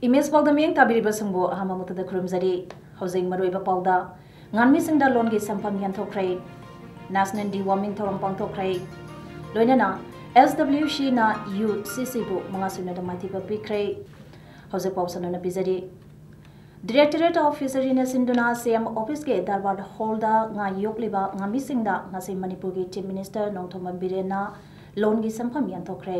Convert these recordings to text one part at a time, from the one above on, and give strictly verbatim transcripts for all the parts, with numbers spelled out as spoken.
Image ꯄꯥꯎꯗ ꯃꯤꯠꯌꯦꯡ ꯇꯥꯕꯤꯔꯤꯕꯁꯤꯡꯕꯨ ꯑꯍꯥꯟꯕ ꯃꯛꯇꯗ ꯈꯨꯔꯨꯝꯖꯔꯤ꯫ ꯍꯧꯖꯤꯛ ꯃꯔꯨꯑꯣꯏꯕ ꯄꯥꯎꯗ, ꯉꯥꯟꯃꯤꯁꯤꯡꯗ ꯂꯣꯟꯒꯤ ꯁꯦꯟꯐꯝ ꯌꯦꯟꯊꯣꯛꯈ꯭ꯔꯦ꯫ National Deworming ꯊꯧꯔꯝ ꯄꯥꯡꯊꯣꯛꯈ꯭ꯔꯦ꯫ ꯂꯣꯏꯅꯅ S W C ꯅ U C C ꯕꯨ ꯃꯉꯥ ꯁꯤꯅꯣꯗ ꯃꯥꯏꯊꯤꯕ ꯄꯤꯈ꯭ꯔꯦ꯫ ꯍꯧꯖꯤꯛ ꯄꯥꯎ ꯁꯟꯗꯣꯛꯅ ꯄꯤꯖꯔꯤ꯫ Directorate of Fishery ꯅ ꯁꯤꯟꯗꯨꯅ C M office ꯀꯤ ꯗꯔꯕꯥꯔ ꯍꯣꯜꯗ ꯉꯥ ꯌꯣꯛꯂꯤꯕ ꯉꯥꯃꯤꯁꯤꯡꯗ ꯉꯁꯤ ꯃꯅꯤꯄꯨꯔꯒꯤ Chief Minister ꯅꯣꯡꯊꯣꯝꯕꯝ ꯕꯤꯔꯦꯟꯅ ꯂꯣꯟꯒꯤ ꯁꯦꯟꯐꯝ ꯌꯦꯟꯊꯣꯛꯈ꯭ꯔꯦ꯫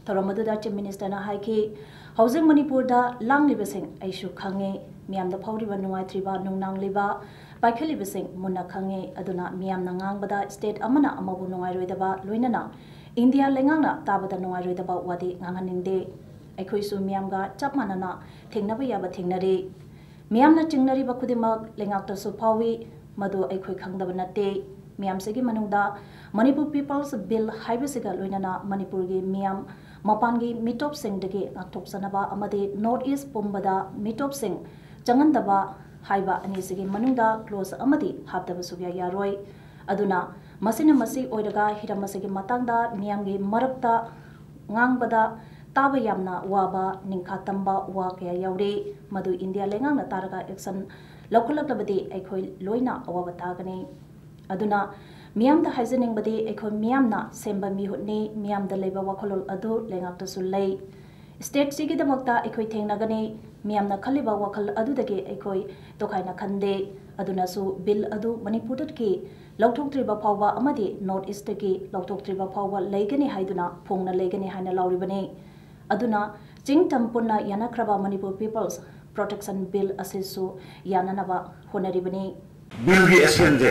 ꯊꯧꯔꯝ ꯑꯗꯨꯗ Chief Minister ꯅ ꯍꯥꯏꯈꯤ, "ꯍꯧꯖꯤꯛ ꯃꯅꯤꯄꯨꯔꯗ ꯂꯥꯡꯂꯤꯕꯁꯤꯡ ꯑꯩꯁꯨ ꯈꯪꯉꯤ, ꯃꯤꯌꯥꯝꯗ ꯐꯥꯎꯔꯤꯕ ꯅꯨꯡꯉꯥꯏꯇ꯭ꯔꯤꯕ, ꯅꯨꯡꯅꯥꯡꯂꯤꯕ, ꯄꯥꯏꯈꯠꯂꯤꯕꯁꯤꯡ ꯃꯨꯟꯅ ꯈꯪꯉꯤ꯫ ꯑꯗꯨꯅ ꯃꯤꯌꯥꯝꯅ ꯉꯥꯡꯕꯗ state ꯑꯃꯅ ꯑꯃꯕꯨ ꯅꯨꯡꯉꯥꯏꯔꯣꯏꯗꯕ, ꯂꯣꯏꯅꯅ ꯏꯟꯗꯤꯌꯥ ꯂꯩꯉꯥꯛꯅ ꯇꯥꯕꯗ ꯅꯨꯡꯉꯥꯏꯔꯣꯏꯗꯕ ꯋꯥꯗꯤ ꯉꯥꯡꯍꯟꯅꯤꯡꯗꯦ꯫ ꯑꯩꯈꯣꯏꯁꯨ ꯃꯤꯌꯥꯝꯒ ꯆꯞ ꯃꯥꯟꯅꯅ ꯊꯦꯡꯅꯕ ꯌꯥꯕ ꯊꯦꯡꯅꯔꯤ꯫ ꯃꯤꯌꯥꯝꯅ ꯆꯤꯡꯅꯔꯤꯕ ꯈꯨꯗꯤꯡꯃꯛ ꯂꯩꯉꯥꯛꯇꯁꯨ ꯐꯥꯎꯏ, ꯃꯗꯨ ꯑꯩꯈꯣꯏ ꯈꯪꯗꯕ ꯅꯠꯇꯦ꯫ ꯃꯤꯌꯥꯝꯁꯤꯒꯤ ꯃꯅꯨꯡꯗ Manipur People's Bill ꯍꯥꯏꯕꯁꯤꯒ ꯂꯣꯏꯅꯅ ꯃꯅꯤꯄꯨꯔꯒꯤ ꯃꯤꯌꯥꯝ ꯃꯄꯥꯟꯒꯤ ꯃꯤꯇꯣꯞꯁꯤꯡꯗꯒꯤ ꯉꯥꯛꯊꯣꯛꯆꯅꯕ ꯑꯃꯗꯤ North East ꯄꯨꯝꯕꯗ ꯃꯤꯇꯣꯞꯁꯤꯡ ꯆꯪꯍꯟꯗꯕ ꯍꯥꯏꯕ ꯑꯅꯤꯁꯤꯒꯤ ꯃꯅꯨꯡꯗ clause ꯑꯃꯗꯤ ꯍꯥꯞꯇꯕ ꯁꯨꯛꯌꯥ ꯌꯥꯔꯣꯏ꯫ ꯑꯗꯨꯅ ꯃꯁꯤꯅ ꯃꯁꯤ ꯑꯣꯏꯔꯒ ꯍꯤꯔꯝ ꯑꯁꯤꯒꯤ ꯃꯇꯥꯡꯗ ꯃꯤꯌꯥꯝꯒꯤ ꯃꯔꯛꯇ ꯉꯥꯡꯕꯗ ꯇꯥꯕ ꯌꯥꯝꯅ ꯋꯥꯕ, ꯅꯤꯡꯈꯥ ꯇꯝꯕ ꯋꯥ ꯀꯌꯥ ꯌꯥꯎꯔꯤ꯫ ꯃꯗꯨ ꯏꯟꯗꯤꯌꯥ ꯂꯩꯉꯥꯛꯅ ꯇꯥꯔꯒ action ꯂꯧꯈꯠꯂꯛꯂꯕꯗꯤ ꯑꯩꯈꯣꯏ ꯂꯣꯏꯅ ꯑꯋꯥꯕ ꯇꯥꯒꯅꯤ꯫ ꯑꯗꯨꯅ ꯃꯤꯌꯥꯝꯗ ꯍꯥꯏꯖꯅꯤꯡꯕꯗꯤ ꯑꯩꯈꯣꯏ ꯃꯤꯌꯥꯝꯅ ꯁꯦꯝꯕ ꯃꯤꯍꯨꯠꯅꯤ, ꯃꯤꯌꯥꯝꯗ ꯂꯩꯕ ꯋꯥꯈꯜꯂꯣꯟ ꯑꯗꯨ ꯂꯩꯉꯥꯛꯇꯁꯨ ꯂꯩ꯫ State ꯁꯤꯒꯤꯗꯃꯛꯇ ꯑꯩꯈꯣꯏ ꯊꯦꯡꯅꯒꯅꯤ꯫ ꯃꯤꯌꯥꯝꯅ ꯈꯜꯂꯤꯕ ꯋꯥꯈꯜ ꯑꯗꯨꯗꯒꯤ ꯑꯩꯈꯣꯏ ꯇꯣꯈꯥꯏꯅ ꯈꯟꯗꯦ꯫ ꯑꯗꯨꯅꯁꯨ bill ꯑꯗꯨ ꯃꯅꯤꯄꯨꯔꯗꯒꯤ ꯂꯧꯊꯣꯛꯇ꯭ꯔꯤꯕ ꯐꯥꯎꯕ ꯑꯃꯗꯤ North East ꯇꯒꯤ ꯂꯧꯊꯣꯛꯇ꯭ꯔꯤꯕ ꯐꯥꯎꯕ ꯂꯩꯒꯅꯤ ꯍꯥꯏꯗꯨꯅ ꯐꯣꯡꯅ ꯂꯩꯒꯅꯤ ꯍꯥꯏꯅ ꯂꯥꯎꯔꯤꯕꯅꯤ꯫ ꯑꯗꯨꯅ ꯆꯤꯡ ꯇꯝ ꯄꯨꯟꯅ ꯌꯥꯅꯈ꯭ꯔꯕ Manipur People's Protection Bill ꯑꯁꯤꯁꯨ ꯌꯥꯅꯅꯕ ꯍꯣꯠꯅꯔꯤꯕꯅꯤ꯫ Bill ꯒꯤ action ꯁꯦ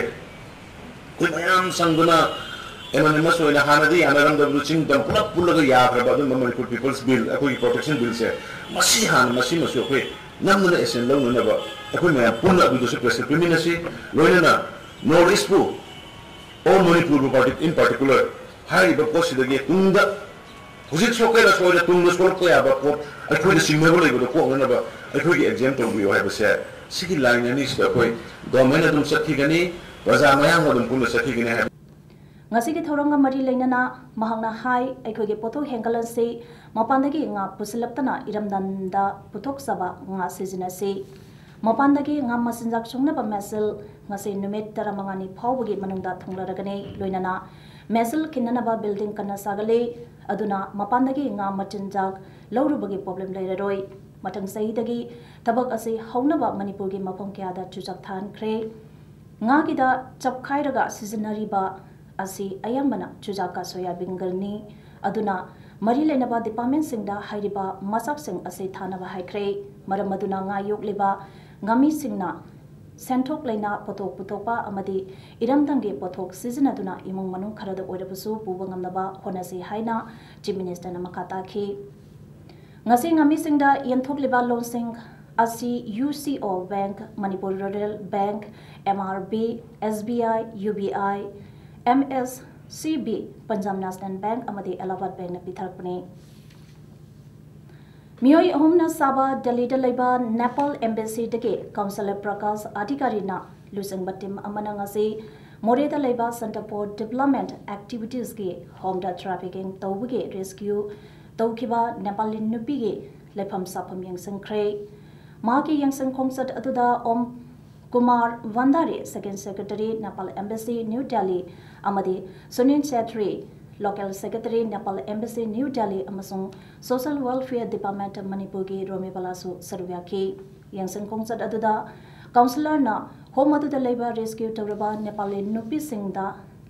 ꯑꯩꯈꯣꯏ ꯃꯌꯥꯝ ꯆꯪꯗꯨꯅ unanimous ꯑꯣꯏꯅ ꯍꯥꯟꯅꯗꯤ ꯌꯥꯅꯔꯝꯗꯕꯗꯨ ꯆꯤꯡ ꯇꯝ ꯄꯨꯂꯞ ꯄꯨꯜꯂꯒ ꯌꯥꯈ꯭ꯔꯕ ꯑꯗꯨꯝꯕ Manipur People's Bill, ꯑꯩꯈꯣꯏꯒꯤ Protection Bill ꯁꯦ ꯃꯁꯤ ꯍꯥꯟꯅ ꯃꯁꯤꯃꯁꯨ ꯑꯩꯈꯣꯏ ꯅꯝꯗꯅ action ꯂꯧꯅꯅꯕ ꯑꯩꯈꯣꯏ ꯃꯌꯥꯝ ꯄꯨꯟꯅ ꯑꯗꯨꯗꯁꯨ ꯄ꯭ꯔꯦꯁꯔ ꯄꯤꯃꯤꯟꯅꯁꯤ꯫ ꯂꯣꯏꯅꯅ North East ꯄꯨ, all Manipur ꯄꯨ parti-, in particular, ꯍꯥꯏꯔꯤꯕ ꯄꯣꯠꯁꯤꯗꯒꯤ ꯇꯨꯡꯗ ꯍꯧꯖꯤꯛ ꯁꯣꯛꯀꯦꯔꯥ ꯁꯣꯏꯔꯦ, ꯇꯨꯡꯗ ꯁꯣꯛꯂꯛꯄ ꯌꯥꯕ ꯄꯣꯠ, ꯑꯩꯈꯣꯏꯗ ꯆꯤꯡꯅꯕ ꯂꯩꯕꯗꯣ ꯀꯣꯛꯅꯅꯕ ꯑꯩꯈꯣꯏꯒꯤ ꯑꯦꯛꯖꯥꯝ ꯇꯧꯕꯤꯌꯨ ꯍꯥꯏꯕꯁꯦ, ꯁꯤꯒꯤ ꯂꯥꯏꯟ ꯑꯅꯤꯁꯤꯗ ꯑꯩꯈꯣꯏ ꯒꯣꯔꯃꯦꯟ ꯑꯗꯨꯝ ꯆꯠꯈꯤꯒꯅꯤ, ꯄ꯭ꯔꯖꯥ ꯃꯌꯥꯝ ꯑꯗꯨꯝ ꯄꯨꯟꯅ ꯆꯠꯈꯤꯒꯅꯤ ꯍꯥꯏꯕ꯫ ꯉꯁꯤꯒꯤ ꯊꯧꯔꯝꯒ ꯃꯔꯤ ꯂꯩꯅꯅ ꯃꯍꯥꯛꯅ ꯍꯥꯏ, ꯑꯩꯈꯣꯏꯒꯤ ꯄꯣꯠꯊꯣꯛ ꯍꯦꯟꯒꯠꯍꯟꯁꯤ, ꯃꯄꯥꯟꯗꯒꯤ ꯉꯥ ꯄꯨꯁꯤꯜꯂꯛꯇꯅ ꯏꯔꯝꯗꯝꯗ ꯄꯨꯊꯣꯛꯆꯕ ꯉꯥ ꯁꯤꯖꯤꯟꯅꯁꯤ꯫ ꯃꯄꯥꯟꯗꯒꯤ ꯉꯥ ꯃꯆꯤꯟꯖꯥꯛ ꯁꯨꯡꯅꯕ ꯃꯦꯆꯤꯜ ꯉꯁꯤ ꯅꯨꯃꯤꯠ ꯇꯔꯥꯃꯉꯥꯅꯤ ꯐꯥꯎꯕꯒꯤ ꯃꯅꯨꯡꯗ ꯊꯨꯡꯂꯔꯒꯅꯤ꯫ ꯂꯣꯏꯅꯅ ꯃꯦꯆꯤꯜ ꯈꯤꯟꯅꯅꯕ ꯕꯤꯜꯗꯤꯡ ꯀꯟꯅ ꯁꯥꯒꯠꯂꯤ꯫ ꯑꯗꯨꯅ ꯃꯄꯥꯟꯗꯒꯤ ꯉꯥ ꯃꯆꯤꯟꯖꯥꯛ ꯂꯧꯔꯨꯕꯒꯤ ꯄ꯭ꯔꯣꯕ꯭ꯂꯦꯝ ꯂꯩꯔꯔꯣꯏ꯫ ꯃꯊꯪ ꯆꯍꯤꯗꯒꯤ ꯊꯕꯛ ꯑꯁꯤ ꯍꯧꯅꯕ ꯃꯅꯤꯄꯨꯔꯒꯤ ꯃꯐꯝ ꯀꯌꯥꯗ ꯆꯨꯖꯥꯛ ꯊꯥꯍꯟꯈ꯭ꯔꯦ꯫ ꯉꯥꯒꯤꯗ ꯆꯞꯈꯥꯏꯔꯒ ꯁꯤꯖꯤꯟꯅꯔꯤꯕ ꯑꯁꯤ ꯑꯌꯥꯝꯕꯅ ꯆꯨꯖꯥꯛꯀ ꯁꯣꯌꯥꯕꯤꯟꯒꯅꯤ꯫ ꯑꯗꯨꯅ ꯃꯔꯤ ꯂꯩꯅꯕ ꯗꯤꯄꯥꯔꯠꯃꯦꯟꯁꯤꯡꯗ ꯍꯥꯏꯔꯤꯕ ꯃꯆꯥꯛꯁꯤꯡ ꯑꯁꯤ ꯊꯥꯅꯕ ꯍꯥꯏꯈ꯭ꯔꯦ꯫ ꯃꯔꯝ ꯑꯗꯨꯅ ꯉꯥ ꯌꯣꯛꯂꯤꯕ ꯉꯥꯃꯤꯁꯤꯡꯅ ꯁꯦꯟꯊꯣꯛ ꯂꯩꯅ ꯄꯣꯠꯊꯣꯛ ꯄꯨꯊꯣꯛꯄ ꯑꯃꯗꯤ ꯏꯔꯝꯗꯝꯒꯤ ꯄꯣꯠꯊꯣꯛ ꯁꯤꯖꯤꯟꯅꯗꯨꯅ ꯏꯃꯨꯡ ꯃꯅꯨꯡ ꯈꯔꯗ ꯑꯣꯏꯔꯕꯁꯨ ꯄꯨꯕ ꯉꯝꯅꯕ ꯍꯣꯠꯅꯁꯤ ꯍꯥꯏꯅ ꯆꯤꯐ ꯃꯤꯅꯤꯁꯇꯔꯅ ꯃꯈꯥ ꯇꯥꯈꯤ꯫ ꯉꯁꯤ ꯉꯥꯃꯤꯁꯤꯡꯗ ꯌꯦꯟꯊꯣꯛꯂꯤꯕ ꯂꯣꯟꯁꯤꯡ ꯑꯁꯤ U C O bank, Manipur rural bank, M R B, S B I, U B I, M S C B, Punjab national bank ꯑꯃꯗꯤ ꯑꯦꯂꯥꯍꯥꯕꯥꯗ ꯕꯦꯡꯛꯅ ꯄꯤꯊꯔꯛꯄꯅꯤ꯫ ꯃꯤꯑꯣꯏ ꯑꯍꯨꯝꯅ ꯁꯥꯕ ꯗꯦꯜꯂꯤꯗ ꯂꯩꯕ ꯅꯦꯄꯥꯜ ꯑꯦꯝꯕꯦꯁꯤꯗꯒꯤ ꯀꯥꯎꯟꯁꯤꯂꯔ ꯄ꯭ꯔꯀꯥꯁ ꯑꯙꯤꯀꯥꯔꯤꯅ ꯂꯨꯆꯤꯡꯕ ꯇꯤꯝ ꯑꯃꯅ ꯉꯁꯤ ꯃꯣꯔꯦꯗ ꯂꯩꯕ Centre for Development Activitiesꯀꯤ ꯍꯣꯝꯗ ꯇ꯭ꯔꯥꯐꯤꯀꯤꯡ ꯇꯧꯕꯒꯤ ꯔꯦꯁꯀ꯭ꯌꯨ ꯇꯧꯈꯤꯕ ꯅꯦꯄꯥꯂꯤ ꯅꯨꯄꯤꯒꯤ ꯂꯩꯐꯝ ꯆꯥꯐꯝ ꯌꯦꯡꯁꯤꯟꯈ꯭ꯔꯦ꯫ ꯃꯍꯥꯛꯀꯤ ꯌꯦꯡꯁꯤꯟ ꯈꯣꯡꯆꯠ ꯑꯗꯨꯗ ꯑꯣꯝ Kumar ꯚꯟꯗꯥꯔꯤ, Second Secretary, Nepal Embassy, New Delhi, ꯑꯃꯗꯤ Sunil Chhetri, Local Secretary, Nepal Embassy, New Delhi, ꯑꯃꯁꯨꯡ Social Welfare Department, ꯃꯅꯤꯄꯨꯔꯒꯤ ꯔꯣꯃꯤ ꯕꯂꯥꯁꯨ ꯁꯔꯨꯛ ꯌꯥꯈꯤ꯫ ꯌꯦꯡꯁꯤꯟ ꯈꯣꯡꯆꯠ ꯑꯗꯨꯗ ꯀꯥꯎꯟꯁꯤꯂꯔꯅ ꯍꯣꯝ ꯑꯗꯨꯗ ꯂꯩꯕ ꯔꯦꯁꯀ꯭ꯌꯨ ꯇꯧꯔꯕ ꯅꯦꯄꯥꯂꯤ ꯅꯨꯄꯤꯁꯤꯡꯗ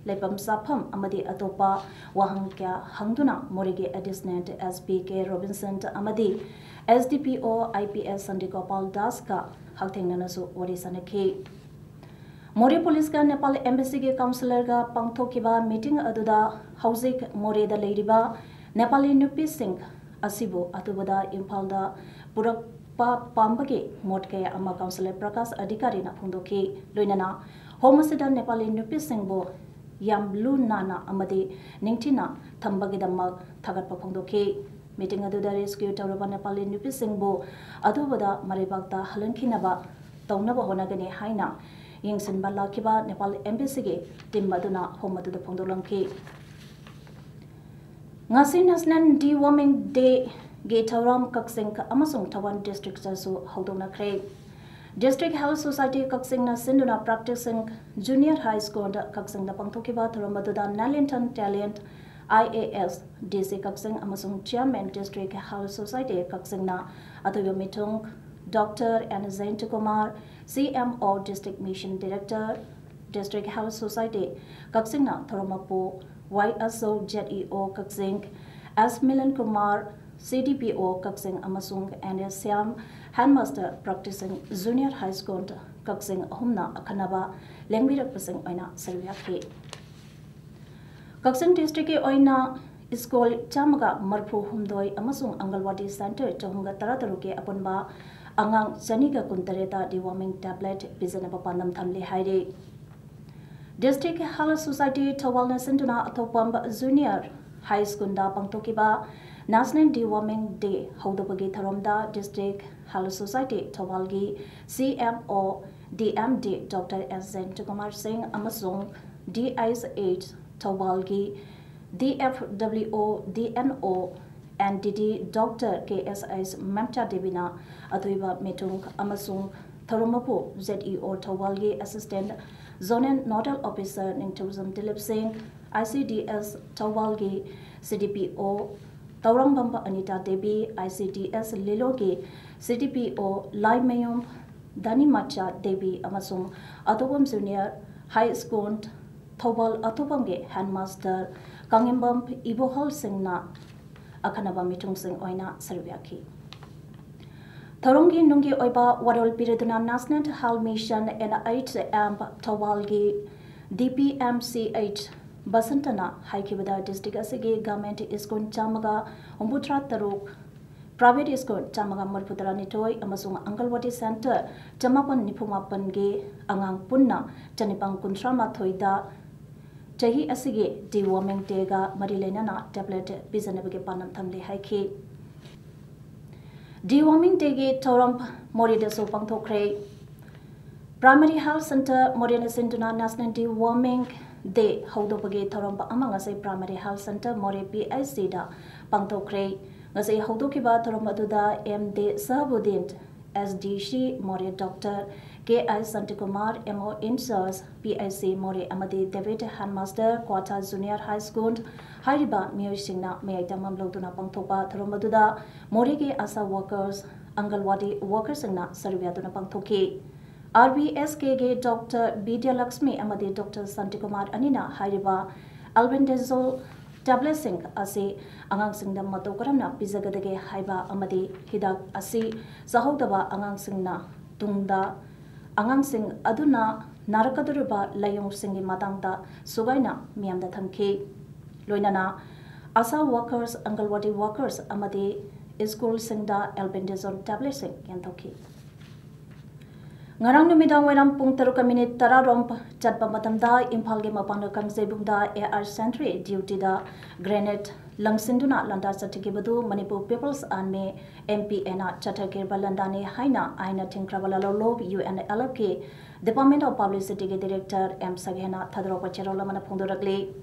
ꯂꯩꯐꯝ ꯆꯥꯐꯝ ꯑꯃꯗꯤ ꯑꯇꯣꯞꯄ ꯋꯥꯍꯪ ꯀꯌꯥ ꯍꯪꯗꯨꯅ ꯃꯣꯔꯦꯒꯤ additional S P K Robinson ꯑꯃꯗꯤ ꯑꯦꯁ ꯗꯤ ꯄꯤ ꯑꯣ ꯑꯥꯏ ꯄꯤ ꯑꯦꯁ ꯁꯟꯗꯤ ꯒꯣꯄꯥꯜ ꯗꯥꯁꯀ ꯍꯛꯊꯦꯡꯅꯅꯁꯨ ꯋꯥꯔꯤ ꯁꯥꯅꯈꯤ꯫ ꯃꯣꯔꯦ ꯄꯨꯂꯤꯁꯀ ꯅꯦꯄꯥꯜ ꯑꯦꯝꯕꯦꯁꯤꯒꯤ ꯀꯥꯎꯟꯁꯤꯂꯔꯒ ꯄꯥꯡꯊꯣꯛꯈꯤꯕ ꯃꯤꯇꯤꯡ ꯑꯗꯨꯗ ꯍꯧꯖꯤꯛ ꯃꯣꯔꯦꯗ ꯂꯩꯔꯤꯕ ꯅꯦꯄꯥꯂꯤ ꯅꯨꯄꯤꯁꯤꯡ ꯑꯁꯤꯕꯨ ꯑꯊꯨꯕꯗ ꯏꯝꯐꯥꯜꯗ ꯄꯨꯔꯛ ꯄꯥ-, ꯄꯥꯝꯕꯒꯤ ꯃꯣꯠ ꯀꯌꯥ ꯑꯃ ꯀꯥꯎꯟꯁꯤꯂꯔ ꯄ꯭ꯔꯀꯥꯁ ꯑꯙꯤꯀꯥꯔꯤꯅ ꯐꯣꯡꯗꯣꯛꯈꯤ꯫ ꯂꯣꯏꯅꯅ ꯍꯣꯝ ꯑꯁꯤꯗ ꯅꯦꯄꯥꯂꯤ ꯅꯨꯄꯤꯁꯤꯡꯕꯨ ꯌꯥꯝ ꯂꯨ ꯅꯥꯟꯅ ꯑꯃꯗꯤ ꯅꯤꯡꯊꯤꯅ ꯊꯝꯕꯒꯤꯗꯃꯛ ꯊꯥꯒꯠꯄ ꯐꯣꯡꯗꯣꯛꯈꯤ꯫ ꯃꯤꯇꯤꯡ ꯑꯗꯨꯗ ꯔꯦꯁꯀ꯭ꯌꯨ ꯇꯧꯔꯕ ꯅꯦꯄꯥꯂꯤ ꯅꯨꯄꯤꯁꯤꯡꯕꯨ ꯑꯊꯨꯕꯗ ꯃꯔꯩꯕꯥꯛꯇ ꯍꯜꯍꯟꯈꯤꯅꯕ ꯇꯧꯅꯕ ꯍꯣꯠꯅꯒꯅꯤ ꯍꯥꯏꯅ ꯌꯦꯡꯁꯤꯟꯕ ꯂꯥꯛꯈꯤꯕ ꯅꯦꯄꯥꯜ ꯑꯦꯝꯕꯦꯁꯤꯒꯤ ꯇꯤꯝ ꯑꯗꯨꯅ ꯍꯣꯝ ꯑꯗꯨꯗ ꯐꯣꯡꯗꯣꯛꯂꯝꯈꯤ꯫ ꯉꯁꯤ National Deworming Day ꯒꯤ ꯊꯧꯔꯝ ꯀꯛꯆꯤꯡ ꯑꯃꯁꯨꯡ ꯊꯧꯕꯥꯜ ꯗꯤꯁꯇ꯭ꯔꯤꯛꯇꯁꯨ ꯍꯧꯗꯣꯛꯅꯈ꯭ꯔꯦ꯫ District Health Society ꯀꯛꯆꯤꯡꯅ ꯁꯤꯟꯗꯨꯅ ꯄ꯭ꯔꯥꯛꯇꯤꯁꯤꯡ ꯖꯨꯅꯤꯌꯔ ꯍꯥꯏ ꯁ꯭ꯀꯨꯜꯗ ꯀꯛꯆꯤꯡꯗ ꯄꯥꯡꯊꯣꯛꯈꯤꯕ ꯊꯧꯔꯝ ꯑꯗꯨꯗ ꯅꯥꯏꯂꯤꯟꯊꯟ ꯇꯦꯂꯦꯟꯠ ꯑꯥꯏ ꯑꯦ ꯑꯦꯁ, ꯗꯤ ꯁꯤ ꯀꯛꯆꯤꯡ ꯑꯃꯁꯨꯡ Chairman District Health Society ꯀꯛꯆꯤꯡꯅ ꯑꯊꯣꯏꯕ ꯃꯤꯊꯨꯡ ꯗꯣꯛꯇꯔ ꯑꯦꯟ ꯖꯌꯟꯇꯀꯨꯃꯥꯔ, ꯁꯤ M O District Mission Director, District Health Society ꯀꯛꯆꯤꯡꯅ ꯊꯧꯔꯝ ꯃꯄꯨ ꯋꯥꯏ ꯑꯁꯣꯛ, ꯖꯦꯠ ꯏ ꯑꯣ ꯀꯛꯆꯤꯡ, ꯑꯦꯁ ꯃꯤꯂꯟ ꯀꯨꯃꯥꯔ, ꯁꯤ ꯗꯤ ꯄꯤ ꯑꯣ ꯀꯛꯆꯤꯡ ꯑꯃꯁꯨꯡ ꯑꯦꯟ ꯑꯦꯁ ꯁ꯭ꯌꯥꯝ, ꯍꯦꯗꯃꯥꯁꯇꯔ ꯄ꯭ꯔꯥꯛꯇꯤꯁꯤꯡ ꯖꯨꯅꯤꯌꯔ ꯍꯥꯏ ꯁ꯭ꯀꯨꯜ ꯀꯛꯆꯤꯡ ꯑꯍꯨꯝꯅ ꯑꯈꯟꯅꯕ ꯂꯦꯡꯕꯤꯔꯛꯄꯁꯤꯡ ꯑꯣꯏꯅ ꯁꯔꯨꯛ ꯌꯥꯈꯤ꯫ ꯀꯛꯆꯤꯡ ꯗꯤꯁꯇ꯭ꯔꯤꯛꯀꯤ ꯑꯣꯏꯅ ꯁ꯭ꯀꯨꯜ ꯆꯥꯝꯃꯒ ꯃꯔꯤꯐꯨ ꯍꯨꯝꯗꯣꯏ ꯑꯃꯁꯨꯡ ꯑꯪꯒꯜꯋꯥꯗꯤ ꯁꯦꯟꯇꯔ ꯆꯍꯨꯝꯒ ꯇꯔꯥꯇꯔꯨꯛꯀꯤ ꯑꯄꯨꯟꯕ ꯑꯉꯥꯡ ꯆꯅꯤꯒ ꯀꯨꯟꯇꯔꯦꯠꯇ deworming tablet ꯄꯤꯖꯅꯕ ꯄꯥꯟꯗꯝ ꯊꯝꯂꯤ ꯍꯥꯏꯔꯤ꯫ District Health Society ꯊꯧꯕꯥꯜꯅ ꯁꯤꯟꯗꯨꯅ ꯑꯊꯣꯛꯄꯝ ꯖꯨꯅꯤꯌꯔ ꯍꯥꯏ ꯁ꯭ꯀꯨꯜꯗ ꯄꯥꯡꯊꯣꯛꯈꯤꯕ National Deworming Day ꯍꯧꯗꯣꯛꯄꯒꯤ ꯊꯧꯔꯝꯗ District Health Society ꯊꯧꯕꯥꯜꯒꯤ ꯁꯤ M O D M D doctor ꯑꯦꯁ ꯖꯌꯟꯇꯀꯨꯃꯥꯔ ꯁꯤꯡ ꯑꯃꯁꯨꯡ ꯗꯤ ꯑꯩꯆ ꯑꯦꯁ ꯊꯧꯕꯥꯜꯒꯤ ꯗꯤ ꯑꯦꯐ ꯗꯕ꯭ꯂꯤꯎ ꯑꯣ D N O N D ꯗꯤ ꯗꯣꯛꯇꯔ ꯀꯦ ꯑꯦꯁ ꯑꯩꯆ ꯃꯝꯇꯥ ꯗꯦꯕꯤꯅ ꯑꯊꯣꯏꯕ ꯃꯤꯊꯨꯡ ꯑꯃꯁꯨꯡ ꯊꯧꯔꯝ ꯃꯄꯨ ꯖꯦꯠ ꯏ ꯑꯣ ꯊꯧꯕꯥꯜꯒꯤ Assistant Zonal Nodal Officer ꯅꯤꯡꯊꯧꯖꯝ ꯗꯤꯂꯤꯞ ꯁꯤꯡ, ꯑꯥꯏ ꯁꯤ ꯗꯤ ꯑꯦꯁ ꯊꯧꯕꯥꯜꯒꯤ ꯁꯤ ꯗꯤ ꯄꯤ ꯑꯣ Tourangbam Anita Devi, I C D S ꯂꯤꯂꯣꯒꯤ ꯁꯤ ꯗꯤ ꯄꯤ ꯑꯣ ꯂꯥꯏꯃꯌꯨꯝ ꯙꯅꯤꯃꯆꯥ ꯗꯦꯕꯤ ꯑꯃꯁꯨꯡ ꯑꯊꯣꯛꯄꯝ junior high school Thoubal ꯑꯊꯣꯛꯄꯝꯒꯤ headmaster ꯀꯥꯡꯉꯦꯝꯕꯝ ꯏꯕꯣꯍꯜ ꯁꯤꯡꯅ ꯑꯈꯟꯅꯕ ꯃꯤꯊꯨꯡꯁꯤꯡ ꯑꯣꯏꯅ ꯁꯔꯨꯛ ꯌꯥꯈꯤ꯫ ꯊꯧꯔꯝꯒꯤ ꯅꯨꯡꯒꯤ ꯑꯣꯏꯕ ꯋꯥꯔꯣꯜ ꯄꯤꯔꯗꯨꯅ National Health Mission N H M ꯊꯧꯕꯥꯜꯒꯤ D P M C H ꯕꯁꯟꯇꯅ ꯍꯥꯏꯈꯤꯕꯗ, ꯗꯤꯁꯇ꯭ꯔꯤꯛ ꯑꯁꯤꯒꯤ ꯒꯚꯔꯟꯃꯦꯟꯠ ꯁ꯭ꯀꯨꯜ ꯆꯥꯝꯃꯒ ꯍꯨꯝꯐꯨꯇꯔꯥ ꯇꯔꯨꯛ Private school ꯆꯥꯝꯃꯒ ꯃꯔꯤꯐꯨ ꯇꯔꯥꯅꯤꯊꯣꯏ ꯑꯃꯁꯨꯡ ꯑꯪꯒꯜꯋꯥꯗꯤ center ꯆꯃꯥꯄꯟ ꯅꯤꯐꯨ ꯃꯥꯄꯟꯒꯤ ꯑꯉꯥꯡ ꯄꯨꯟꯅ ꯆꯅꯤꯄꯥꯟ ꯀꯨꯟꯊ꯭ꯔꯥ ꯃꯥꯊꯣꯏꯗ ꯆꯍꯤ ꯑꯁꯤꯒꯤ deworming dayꯒ ꯃꯔꯤ ꯂꯩꯅꯅ tablet ꯄꯤꯖꯅꯕꯒꯤ ꯄꯥꯟꯗꯝ ꯊꯝꯂꯤ ꯍꯥꯏꯈꯤ꯫ Deworming dayꯒꯤ ꯊꯧꯔꯝ ꯃꯣꯔꯦꯗꯁꯨ ꯄꯥꯡꯊꯣꯛꯈ꯭ꯔꯦ꯫ Primary Health Center ꯃꯣꯔꯦꯅ ꯁꯤꯟꯗꯨꯅ National Deworming Day ꯍꯧꯗꯣꯛꯄꯒꯤ ꯊꯧꯔꯝ ꯑꯃ ꯉꯁꯤ Primary Health Center ꯃꯣꯔꯦ P H Cꯗ ꯄꯥꯡꯊꯣꯛꯈ꯭ꯔꯦ꯫ ꯉꯁꯤ ꯍꯧꯗꯣꯛꯈꯤꯕ ꯊꯧꯔꯝ ꯑꯗꯨꯗ M D ꯁꯍꯕꯨꯗꯤꯟ, S D C ꯃꯣꯔꯦ, Doctor K I Shantikumar, M O in charge P H C ꯃꯣꯔꯦ ꯑꯃꯗꯤ David Headmaster Quetta Junior High School ꯍꯥꯏꯔꯤꯕ ꯃꯤꯑꯣꯏꯁꯤꯡꯅ ꯃꯌꯥꯏ ꯇꯝꯐꯝ ꯂꯧꯗꯨꯅ ꯄꯥꯡꯊꯣꯛꯄ ꯊꯧꯔꯝ ꯑꯗꯨꯗ ꯃꯣꯔꯦꯒꯤ ASHA workers, ꯑꯪꯒꯜꯋꯥꯗꯤ workerꯁꯤꯡꯅ ꯁꯔꯨꯛ ꯌꯥꯗꯨꯅ ꯄꯥꯡꯊꯣꯛꯈꯤ꯫ R B S Kꯒꯤ Doctor Bidyalakshmi ꯑꯃꯗꯤ Doctor ꯁꯥꯟꯇꯤꯀꯨꯃꯥꯔ ꯑꯅꯤꯅ ꯍꯥꯏꯔꯤꯕ albendazole tabletꯁꯤꯡ ꯑꯁꯤ ꯑꯉꯥꯡꯁꯤꯡꯗ ꯃꯇꯧ ꯀꯔꯝꯅ ꯄꯤꯖꯒꯗꯒꯦ ꯍꯥꯏꯕ ꯑꯃꯗꯤ ꯍꯤꯗꯥꯛ ꯑꯁꯤ ꯆꯥꯍꯧꯗꯕ ꯑꯉꯥꯡꯁꯤꯡꯅ ꯇꯨꯡꯗ ꯑꯉꯥꯡꯁꯤꯡ ꯑꯗꯨꯅ ꯅꯥꯔꯛꯀꯗꯧꯔꯤꯕ ꯂꯥꯏꯑꯣꯡꯁꯤꯡꯒꯤ ꯃꯇꯥꯡꯗ ꯁꯨꯒꯥꯏꯅ ꯃꯤꯌꯥꯝꯗ ꯊꯝꯈꯤ꯫ ꯂꯣꯏꯅꯅ ASHA workers, ꯑꯪꯒꯜꯋꯥꯗꯤ workers ꯑꯃꯗꯤ ꯁ꯭ꯀꯨꯜꯁꯤꯡꯗ albendazole tabletꯁꯤꯡ ꯌꯦꯟꯊꯣꯛꯈꯤ꯫ ꯉꯔꯥꯡ ꯅꯨꯃꯤꯗꯥꯡ ꯋꯥꯏꯔꯝ ꯄꯨꯡ ꯇꯔꯨꯛꯀ ꯃꯤꯅꯤꯠ ꯇꯔꯥꯔꯣꯝ ꯆꯠꯄ ꯃꯇꯝꯗ ꯏꯝꯐꯥꯜꯒꯤ ꯃꯄꯥꯟ ꯀꯥꯡꯖꯩꯕꯨꯡꯗ A R Sentry dutyꯗ grenade ꯂꯪꯁꯤꯟꯗꯨꯅ ꯂꯥꯟꯗꯥ ꯆꯠꯊꯈꯤꯕꯗꯨ Manipur People's Army, M P Aꯅ ꯆꯠꯊꯈꯤꯕ ꯂꯥꯟꯗꯥꯅꯤ ꯍꯥꯏꯅ ꯑꯥꯏꯟꯅ ꯊꯤꯡꯈ꯭ꯔꯕ ꯂꯥꯂꯣꯡ UNLFꯀꯤ Department of Publicityꯒꯤ Director M ꯁꯒꯦꯅ ꯊꯥꯗꯣꯔꯛꯄ ꯆꯦꯔꯣꯜ ꯑꯃꯅ ꯐꯣꯡꯗꯣꯔꯛꯂꯤ꯫